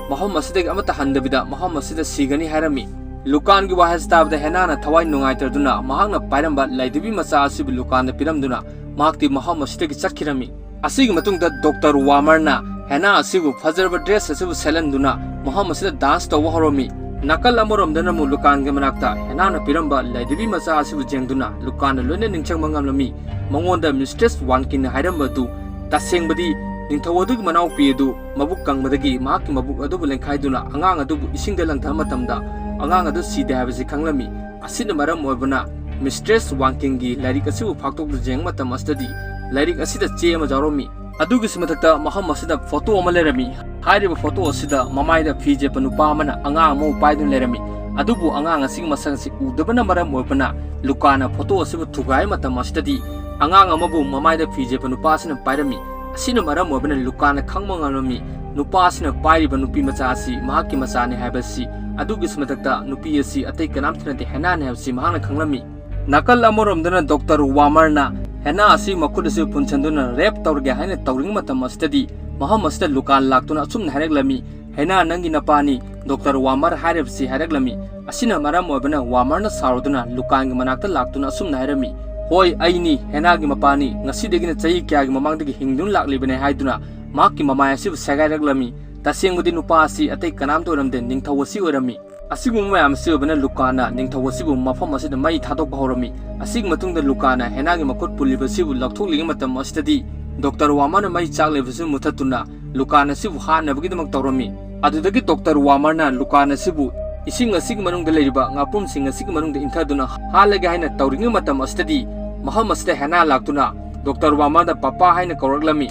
ꯃꯐꯝ ꯑꯁꯤꯗꯒꯤ ꯑꯃꯠꯇ ꯍꯟꯗꯕꯤꯗ ꯃꯐꯝ ꯑꯁꯤꯗ ꯁꯤꯒꯅꯤ" ꯍꯥꯏꯔꯝꯃꯤ꯫ ꯂꯨꯀꯥꯟꯒꯤ ꯋꯥꯍꯩ ꯑꯁꯤ ꯇꯥꯕꯗ ꯍꯦꯅꯥꯅ ꯊꯋꯥꯏ ꯅꯨꯡꯉꯥꯏꯇꯗꯨꯅ ꯃꯍꯥꯛꯅ ꯄꯥꯏꯔꯝꯕ ꯂꯥꯏꯙꯤꯕꯤ ꯃꯆꯥ ꯑꯁꯤꯕꯨ ꯂꯨꯀꯥꯟꯗ ꯄꯤꯔꯝꯗꯨꯅ ꯃꯍꯥꯛꯇꯤ ꯃꯐꯝ ꯑꯁꯤꯗꯒꯤ ꯆꯠꯈꯤꯔꯝꯃꯤ꯫ ꯑꯁꯤꯒꯤ ꯃꯇꯨꯡꯗ ꯗꯣꯛꯇꯔ ꯋꯥꯃꯔꯅ ꯍꯦꯅꯥ ꯑꯁꯤꯕꯨ ꯐꯖꯔꯕ dress ꯑꯁꯤꯕꯨ ꯁꯦꯠꯍꯟꯗꯨꯅ ꯃꯐꯝ ꯑꯁꯤꯗ dance ꯇꯧꯕ ꯍꯧꯔꯝꯃꯤ꯫ ꯅꯥꯀꯜ ꯑꯃꯔꯣꯝꯗꯅ ꯑꯃꯨꯛ ꯂꯨꯀꯥꯟꯒꯤ ꯃꯅꯥꯛꯇ ꯍꯦꯅꯥꯅ ꯄꯤꯔꯝꯕ ꯂꯥꯏꯙꯤꯕꯤ ꯃꯆꯥ ꯑꯁꯤꯕꯨ ꯌꯦꯡꯗꯨꯅ ꯂꯨꯀꯥꯟꯅ ꯂꯣꯏꯅ ꯅꯤꯡꯁꯤꯡꯕ ꯉꯝꯂꯝꯃꯤ꯫ ꯃꯉꯣꯟꯗ Mistress ꯋꯥꯟꯀꯤꯟꯅ ꯍꯥꯏꯔꯝꯕ ꯑꯗꯨ ꯇꯁꯦꯡꯕꯗꯤ ꯅꯤꯡꯊꯧ ꯑꯗꯨꯒꯤ ꯃꯅꯥꯎꯄꯤ ꯑꯗꯨ ꯃꯕꯨꯛ ꯀꯪꯕꯗꯒꯤ ꯃꯍꯥꯛꯀꯤ ꯃꯕꯨꯛ ꯑꯗꯨꯕꯨ ꯂꯦꯡꯈꯥꯏꯗꯨꯅ ꯑꯉꯥꯡ ꯑꯗꯨꯕꯨ ꯏꯁꯤꯡꯗ ꯂꯪꯊꯕ ꯃꯇꯝꯗ ꯑꯉꯥꯡ ꯑꯗꯨ ꯁꯤꯗꯦ ꯍꯥꯏꯕꯁꯤ ꯈꯪꯂꯝꯃꯤ꯫ ꯑꯁꯤꯅ ꯃꯔꯝ ꯑꯣꯏꯕꯅ Mistress ꯋꯥꯡꯀꯤꯡꯒꯤ ꯂꯥꯏꯔꯤꯛ ꯑꯁꯤꯕꯨ ꯐꯥꯛꯇꯣꯛꯇꯨꯅ ꯌꯦꯡꯕ ꯃꯇꯝ ꯑꯁꯤꯗꯗꯤ ꯂꯥꯏꯔꯤꯛ ꯑꯁꯤꯗ ꯆꯦ ꯑꯃ ꯌꯥꯎꯔꯝꯃꯤ꯫ ꯑꯗꯨꯒꯤꯁꯨ ꯃꯊꯛꯇ ꯃꯐꯝ ꯑꯁꯤꯗ photo ꯑꯃ ꯂꯩꯔꯝꯃꯤ꯫ ꯍꯥꯏꯔꯤꯕ photo ꯑꯁꯤꯗ ꯃꯃꯥꯏꯗ ꯐꯤ ꯌꯦꯞꯄ ꯅꯨꯄꯥ ꯑꯃꯅ ꯑꯉꯥꯡ ꯑꯃꯕꯨ ꯄꯥꯏꯗꯨꯅ ꯂꯩꯔꯝꯃꯤ꯫ ꯑꯗꯨꯕꯨ ꯑꯉꯥꯡ ꯑꯁꯤꯒꯤ ꯃꯁꯛ ꯑꯁꯤ ꯎꯗꯕꯅ ꯃꯔꯝ ꯑꯣꯏꯕꯅ ꯂꯨꯀꯥꯅ photo ꯑꯁꯤꯕꯨ ꯊꯨꯒꯥꯏ ꯃꯇꯝ ꯑꯁꯤꯗꯗꯤ ꯑꯉꯥꯡ ꯑꯃꯕꯨ ꯃꯃꯥꯏꯗ ꯐꯤ ꯌꯦꯞꯄ ꯅꯨꯄꯥ ꯑꯁꯤꯅ ꯄꯥꯏꯔꯝꯃꯤ꯫ ꯑꯁꯤꯅ ꯃꯔꯝ ꯑꯣꯏꯕꯅ ꯂꯨꯀꯥꯅ ꯈꯪꯕ ꯉꯝꯂꯝꯃꯤ ꯅꯨꯄꯥ ꯑꯁꯤꯅ ꯄꯥꯏꯔꯤꯕ ꯅꯨꯄꯤ ꯃꯆꯥ ꯑꯁꯤ ꯃꯍꯥꯛꯀꯤ ꯃꯆꯥꯅꯤ ꯍꯥꯏꯕꯁꯤ꯫ ꯑꯗꯨꯒꯤꯁꯨ ꯃꯊꯛꯇ ꯅꯨꯄꯤ ꯑꯁꯤ ꯑꯇꯩ ꯀꯅꯥꯝꯇ ꯅꯠꯇꯦ, ꯍꯦꯅꯥꯅꯤ ꯍꯥꯏꯕꯁꯤ ꯃꯍꯥꯛꯅ ꯈꯪꯂꯝꯃꯤ꯫ ꯅꯥꯀꯜ ꯑꯃꯔꯣꯝꯗꯅ ꯗꯣꯛꯇꯔ ꯋꯥꯃꯔꯅ ꯍꯦꯅꯥ ꯑꯁꯤ ꯃꯈꯨꯠ ꯑꯁꯤ ꯄꯨꯟꯁꯤꯟꯗꯨꯅ rape ꯇꯧꯔꯒꯦ ꯍꯥꯏꯅ ꯇꯧꯔꯤꯉꯩ ꯃꯇꯝ ꯑꯁꯤꯗꯗꯤ ꯃꯐꯝ ꯑꯁꯤꯗ ꯂꯨꯀꯥꯟ ꯂꯥꯛꯇꯨꯅ ꯑꯁꯨꯝꯅ ꯍꯥꯏꯔꯛꯂꯝꯃꯤ, "ꯍꯦꯅꯥ, ꯅꯪꯒꯤ ꯅꯄꯥꯅꯤ, ꯗꯣꯛꯇꯔ ꯋꯥꯃꯔ ꯍꯥꯏꯔꯤꯕꯁꯤ" ꯍꯥꯏꯔꯛꯂꯝꯃꯤ꯫ ꯑꯁꯤꯅ ꯃꯔꯝ ꯑꯣꯏꯕꯅ ꯋꯥꯃꯔꯅ ꯁꯥꯎꯔꯗꯨꯅ ꯂꯨꯀꯥꯟꯒꯤ ꯃꯅꯥꯛꯇ ꯂꯥꯛꯇꯨꯅ ꯑꯁꯨꯝꯅ ꯍꯥꯏꯔꯝꯃꯤ, "ꯍꯣꯏ, ꯑꯩꯅꯤ ꯍꯦꯅꯥꯒꯤ ꯃꯄꯥꯅꯤ꯫ ꯉꯁꯤꯗꯒꯤꯅ ꯆꯍꯤ ꯀꯌꯥꯒꯤ ꯃꯃꯥꯡꯗꯒꯤ ꯍꯤꯡꯗꯨꯅ ꯂꯥꯛꯂꯤꯕꯅꯦ" ꯍꯥꯏꯗꯨꯅ ꯃꯍꯥꯛꯀꯤ ꯃꯃꯥꯏ ꯑꯁꯤꯕꯨ ꯁꯦꯒꯥꯏꯔꯛꯂꯝꯃꯤ꯫ ꯇꯁꯦꯡꯕꯗꯤ ꯅꯨꯄꯥ ꯑꯁꯤ ꯑꯇꯩ ꯀꯅꯥꯝꯇ ꯑꯣꯏꯔꯝꯗꯦ, ꯅꯤꯡꯊꯧ ꯑꯁꯤ ꯑꯣꯏꯔꯝꯃꯤ꯫ ꯑꯁꯤꯒꯨꯝꯕ ꯃꯌꯥꯝ ꯑꯁꯤ ꯑꯣꯏꯕꯅ ꯂꯨꯀꯥꯟꯅ ꯅꯤꯡꯊꯧ ꯑꯁꯤꯕꯨ ꯃꯐꯝ ꯑꯁꯤꯗ ꯃꯩ ꯊꯥꯗꯣꯛꯄ ꯍꯧꯔꯝꯃꯤ꯫ ꯑꯁꯤꯒꯤ ꯃꯇꯨꯡꯗ ꯂꯨꯀꯥꯟꯅ ꯍꯦꯅꯥꯒꯤ ꯃꯈꯨꯠ ꯄꯨꯜꯂꯤꯕ ꯑꯁꯤꯕꯨ ꯂꯧꯊꯣꯛꯂꯤꯉꯩ ꯃꯇꯝ ꯑꯁꯤꯗꯗꯤ ꯗꯣꯛꯇꯔ ꯋꯥꯃꯔꯅ ꯃꯩ ꯆꯥꯛꯂꯤꯕꯁꯤ ꯃꯨꯊꯠꯇꯨꯅ ꯂꯨꯀꯥꯟ ꯑꯁꯤꯕꯨ ꯍꯥꯠꯅꯕꯒꯤꯗꯃꯛ ꯇꯧꯔꯝꯃꯤ꯫ ꯑꯗꯨꯗꯒꯤ ꯗꯣꯛꯇꯔ ꯋꯥꯃꯔꯅ ꯂꯨꯀꯥꯟ ꯑꯁꯤꯕꯨ ꯏꯁꯤꯡ ꯑꯁꯤꯒꯤ ꯃꯅꯨꯡꯗ ꯂꯩꯔꯤꯕ ꯉꯥꯄ꯭ꯔꯨꯝꯁꯤꯡ ꯑꯁꯤꯒꯤ ꯃꯅꯨꯡꯗ ꯏꯟꯊꯗꯨꯅ ꯍꯥꯠꯂꯒꯦ ꯍꯥꯏꯅ ꯇꯧꯔꯤꯉꯩ ꯃꯇꯝ ꯑꯁꯤꯗꯗꯤ ꯃꯐꯝ ꯑꯁꯤꯗ ꯍꯦꯅꯥ ꯂꯥꯛꯇꯨꯅ ꯗꯣꯛꯇꯔ ꯋꯥꯃꯔꯗ "ꯄꯄꯥ" ꯍꯥꯏꯅ ꯀꯧꯔꯛꯂꯝꯃꯤ꯫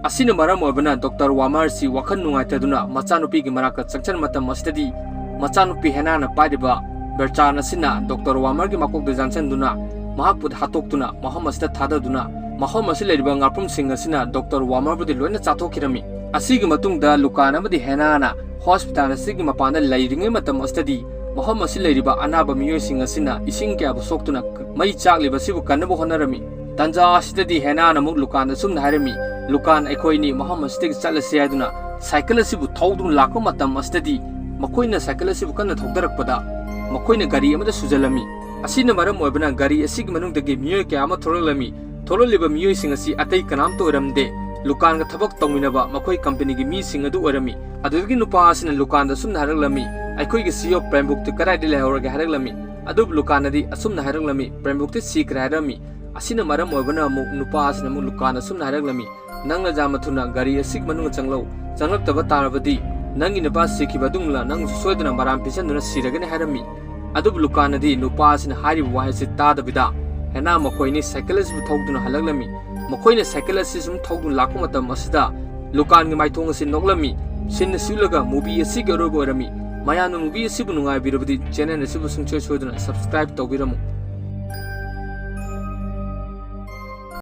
ꯑꯁꯤꯅ ꯃꯔꯝ ꯑꯣꯏꯕꯅ ꯗꯣꯛꯇꯔ ꯋꯥꯃꯔꯁꯤ ꯋꯥꯈꯜ ꯅꯨꯡꯉꯥꯏꯇꯗꯨꯅ ꯃꯆꯥꯅꯨꯄꯤꯒꯤ ꯃꯅꯥꯛꯇ ꯆꯪꯁꯤꯟꯕ ꯃꯇꯝ ꯑꯁꯤꯗꯗꯤ ꯃꯆꯥꯅꯨꯄꯤ ꯍꯦꯅꯥꯅ ꯄꯥꯏꯔꯤꯕ ꯕꯦꯔꯆꯥꯟ ꯑꯁꯤꯅ ꯗꯣꯛꯇꯔ ꯋꯥꯃꯔꯒꯤ ꯃꯀꯣꯛꯇ ꯌꯥꯟꯁꯤꯟꯗꯨꯅ ꯃꯍꯥꯛꯄꯨ ꯍꯥꯠꯇꯣꯛꯇꯨꯅ ꯃꯐꯝ ꯑꯁꯤꯗ ꯊꯥꯗꯗꯨꯅ ꯃꯐꯝ ꯑꯁꯤ ꯂꯩꯔꯤꯕ ꯉꯥꯄ꯭ꯔꯨꯝꯁꯤꯡ ꯑꯁꯤꯅ ꯗꯣꯛꯇꯔ ꯋꯥꯃꯔꯕꯨꯗꯤ ꯂꯣꯏꯅ ꯆꯥꯊꯣꯛꯈꯤꯔꯝꯃꯤ꯫ ꯑꯁꯤꯒꯤ ꯃꯇꯨꯡꯗ ꯂꯨꯀꯥꯟ ꯑꯃꯗꯤ ꯍꯦꯅꯥꯅ ꯍꯣꯁꯄꯤꯇꯥꯜ ꯑꯁꯤꯒꯤ ꯃꯄꯥꯟꯗ ꯂꯩꯔꯤꯉꯩ ꯃꯇꯝ ꯑꯁꯤꯗꯗꯤ ꯃꯐꯝ ꯑꯁꯤ ꯂꯩꯔꯤꯕ ꯑꯅꯥꯕ ꯃꯤꯑꯣꯏꯁꯤꯡ ꯑꯁꯤꯅ ꯏꯁꯤꯡ ꯀꯌꯥꯕꯨ ꯁꯣꯛꯇꯨꯅ ꯃꯩ ꯆꯥꯛꯂꯤꯕ ꯑꯁꯤꯕꯨ ꯀꯟꯅꯕ ꯍꯣꯠꯅꯔꯝꯃꯤ꯫ ꯇꯟꯖꯥ ꯑꯁꯤꯗꯗꯤ ꯍꯦꯅꯥꯅ ꯑꯃꯨꯛ ꯂꯨꯀꯥꯟꯗ ꯑꯁꯨꯝꯅ ꯍꯥꯏꯔꯝꯃꯤ, "ꯂꯨꯀꯥꯟ, ꯑꯩꯈꯣꯏ ꯑꯅꯤ ꯃꯐꯝ ꯑꯁꯤꯗꯒꯤ ꯆꯠꯂꯁꯤ" ꯍꯥꯏꯗꯨꯅ ꯁꯥꯏꯀꯜ ꯑꯁꯤꯕꯨ ꯊꯧꯗꯨꯅ ꯂꯥꯛꯄ ꯃꯇꯝ ꯑꯁꯤꯗꯗꯤ ꯃꯈꯣꯏꯅ ꯁꯥꯏꯀꯜ ꯑꯁꯤꯕꯨ ꯀꯟꯅ ꯊꯧꯗꯔꯛꯄꯗ ꯃꯈꯣꯏꯅ ꯒꯥꯔꯤ ꯑꯃꯗ ꯁꯨꯖꯜꯂꯝꯃꯤ꯫ ꯑꯁꯤꯅ ꯃꯔꯝ ꯑꯣꯏꯕꯅ ꯒꯥꯔꯤ ꯑꯁꯤꯒꯤ ꯃꯅꯨꯡꯗꯒꯤ ꯃꯤꯑꯣꯏ ꯀꯌꯥ ꯑꯃ ꯊꯣꯛꯂꯛꯂꯝꯃꯤ꯫ ꯊꯣꯛꯂꯛꯂꯤꯕ ꯃꯤꯑꯣꯏꯁꯤꯡ ꯑꯁꯤ ꯑꯇꯩ ꯀꯅꯥꯝꯇ ꯑꯣꯏꯔꯝꯗꯦ, ꯂꯨꯀꯥꯟꯒ ꯊꯕꯛ ꯇꯧꯃꯤꯟꯅꯕ ꯃꯈꯣꯏ ꯀꯝꯄꯅꯤꯒꯤ ꯃꯤꯁꯤꯡ ꯑꯗꯨ ꯑꯣꯏꯔꯝꯃꯤ꯫ ꯑꯗꯨꯗꯒꯤ ꯅꯨꯄꯥ ꯑꯁꯤꯅ ꯂꯨꯀꯥꯟꯗ ꯑꯁꯨꯝꯅ ꯍꯥꯏꯔꯛꯂꯝꯃꯤ, "ꯑꯩꯈꯣꯏꯒꯤ ꯁꯤ ꯏ ꯑꯣ ꯄ꯭ꯔꯦꯝꯕꯨꯛꯇꯤ ꯀꯗꯥꯏꯗ ꯂꯩꯍꯧꯔꯒꯦ?" ꯍꯥꯏꯔꯛꯂꯝꯃꯤ꯫ ꯑꯗꯨꯕꯨ ꯂꯨꯀꯥꯟꯅꯗꯤ ꯑꯁꯨꯝꯅ ꯍꯥꯏꯔꯛꯂꯝꯃꯤ, "ꯄ꯭ꯔꯦꯝꯕꯨꯛꯇꯤ ꯁꯤꯈ꯭ꯔꯦ" ꯍꯥꯏꯔꯝꯃꯤ꯫ ꯑꯁꯤꯅ ꯃꯔꯝ ꯑꯣꯏꯕꯅ ꯑꯃꯨꯛ ꯅꯨꯄꯥ ꯑꯁꯤꯅ ꯑꯃꯨꯛ ꯂꯨꯀꯥꯟꯗ ꯑꯁꯨꯝꯅ ꯍꯥꯏꯔꯛꯂꯝꯃꯤ, "ꯅꯪꯅ ꯌꯥꯝꯅ ꯊꯨꯅ ꯒꯥꯔꯤ ꯑꯁꯤꯒꯤ ꯃꯅꯨꯡꯗ ꯆꯪꯂꯛꯎ꯫ ꯆꯪꯂꯛꯇꯕ ꯇꯥꯔꯕꯗꯤ ꯅꯪꯒꯤ ꯅꯨꯄꯥ ꯁꯤꯈꯤꯕ ꯑꯗꯨꯒꯨꯝꯅ ꯅꯪꯁꯨ ꯁꯣꯏꯗꯅ ꯃꯔꯥꯝ ꯄꯤꯁꯟꯗꯨꯅ ꯁꯤꯔꯒꯅꯤ" ꯍꯥꯏꯔꯝꯃꯤ꯫ ꯑꯗꯨꯕꯨ ꯂꯨꯀꯥꯟꯅꯗꯤ ꯅꯨꯄꯥ ꯑꯁꯤꯅ ꯍꯥꯏꯔꯤꯕ ꯋꯥꯍꯩ ꯑꯁꯤ ꯇꯥꯗꯕꯤꯗ ꯍꯦꯅꯥ ꯃꯈꯣꯏ ꯑꯅꯤ ꯁꯥꯏꯀꯜ ꯑꯁꯤꯕꯨ ꯊꯧꯗꯨꯅ ꯍꯜꯂꯛꯂꯝꯃꯤ꯫ ꯃꯈꯣꯏꯅ ꯁꯥꯏꯀꯜ ꯑꯁꯤ ꯁꯨꯝ ꯊꯧꯗꯨꯅ ꯂꯥꯛꯄ ꯃꯇꯝ ꯑꯁꯤꯗ ꯂꯨꯀꯥꯟꯒꯤ ꯃꯥꯏꯊꯣꯡ ꯑꯁꯤ ꯅꯣꯛꯂꯝꯃꯤ꯫ ꯁꯤꯟ ꯑꯁꯤ ꯎꯠꯂꯒ movie ꯑꯁꯤꯒꯤ ꯑꯔꯣꯏꯕ ꯑꯣꯏꯔꯝꯃꯤ꯫ ꯃꯌꯥꯝꯅ movie ꯑꯁꯤꯕꯨ ꯅꯨꯡꯉꯥꯏꯕꯤꯔꯕꯗꯤ channel ꯑꯁꯤꯕꯨ ꯁꯨꯡꯁꯣꯏ ꯁꯣꯏꯗꯅ subscribe ꯇꯧꯕꯤꯔꯝꯃꯨ꯫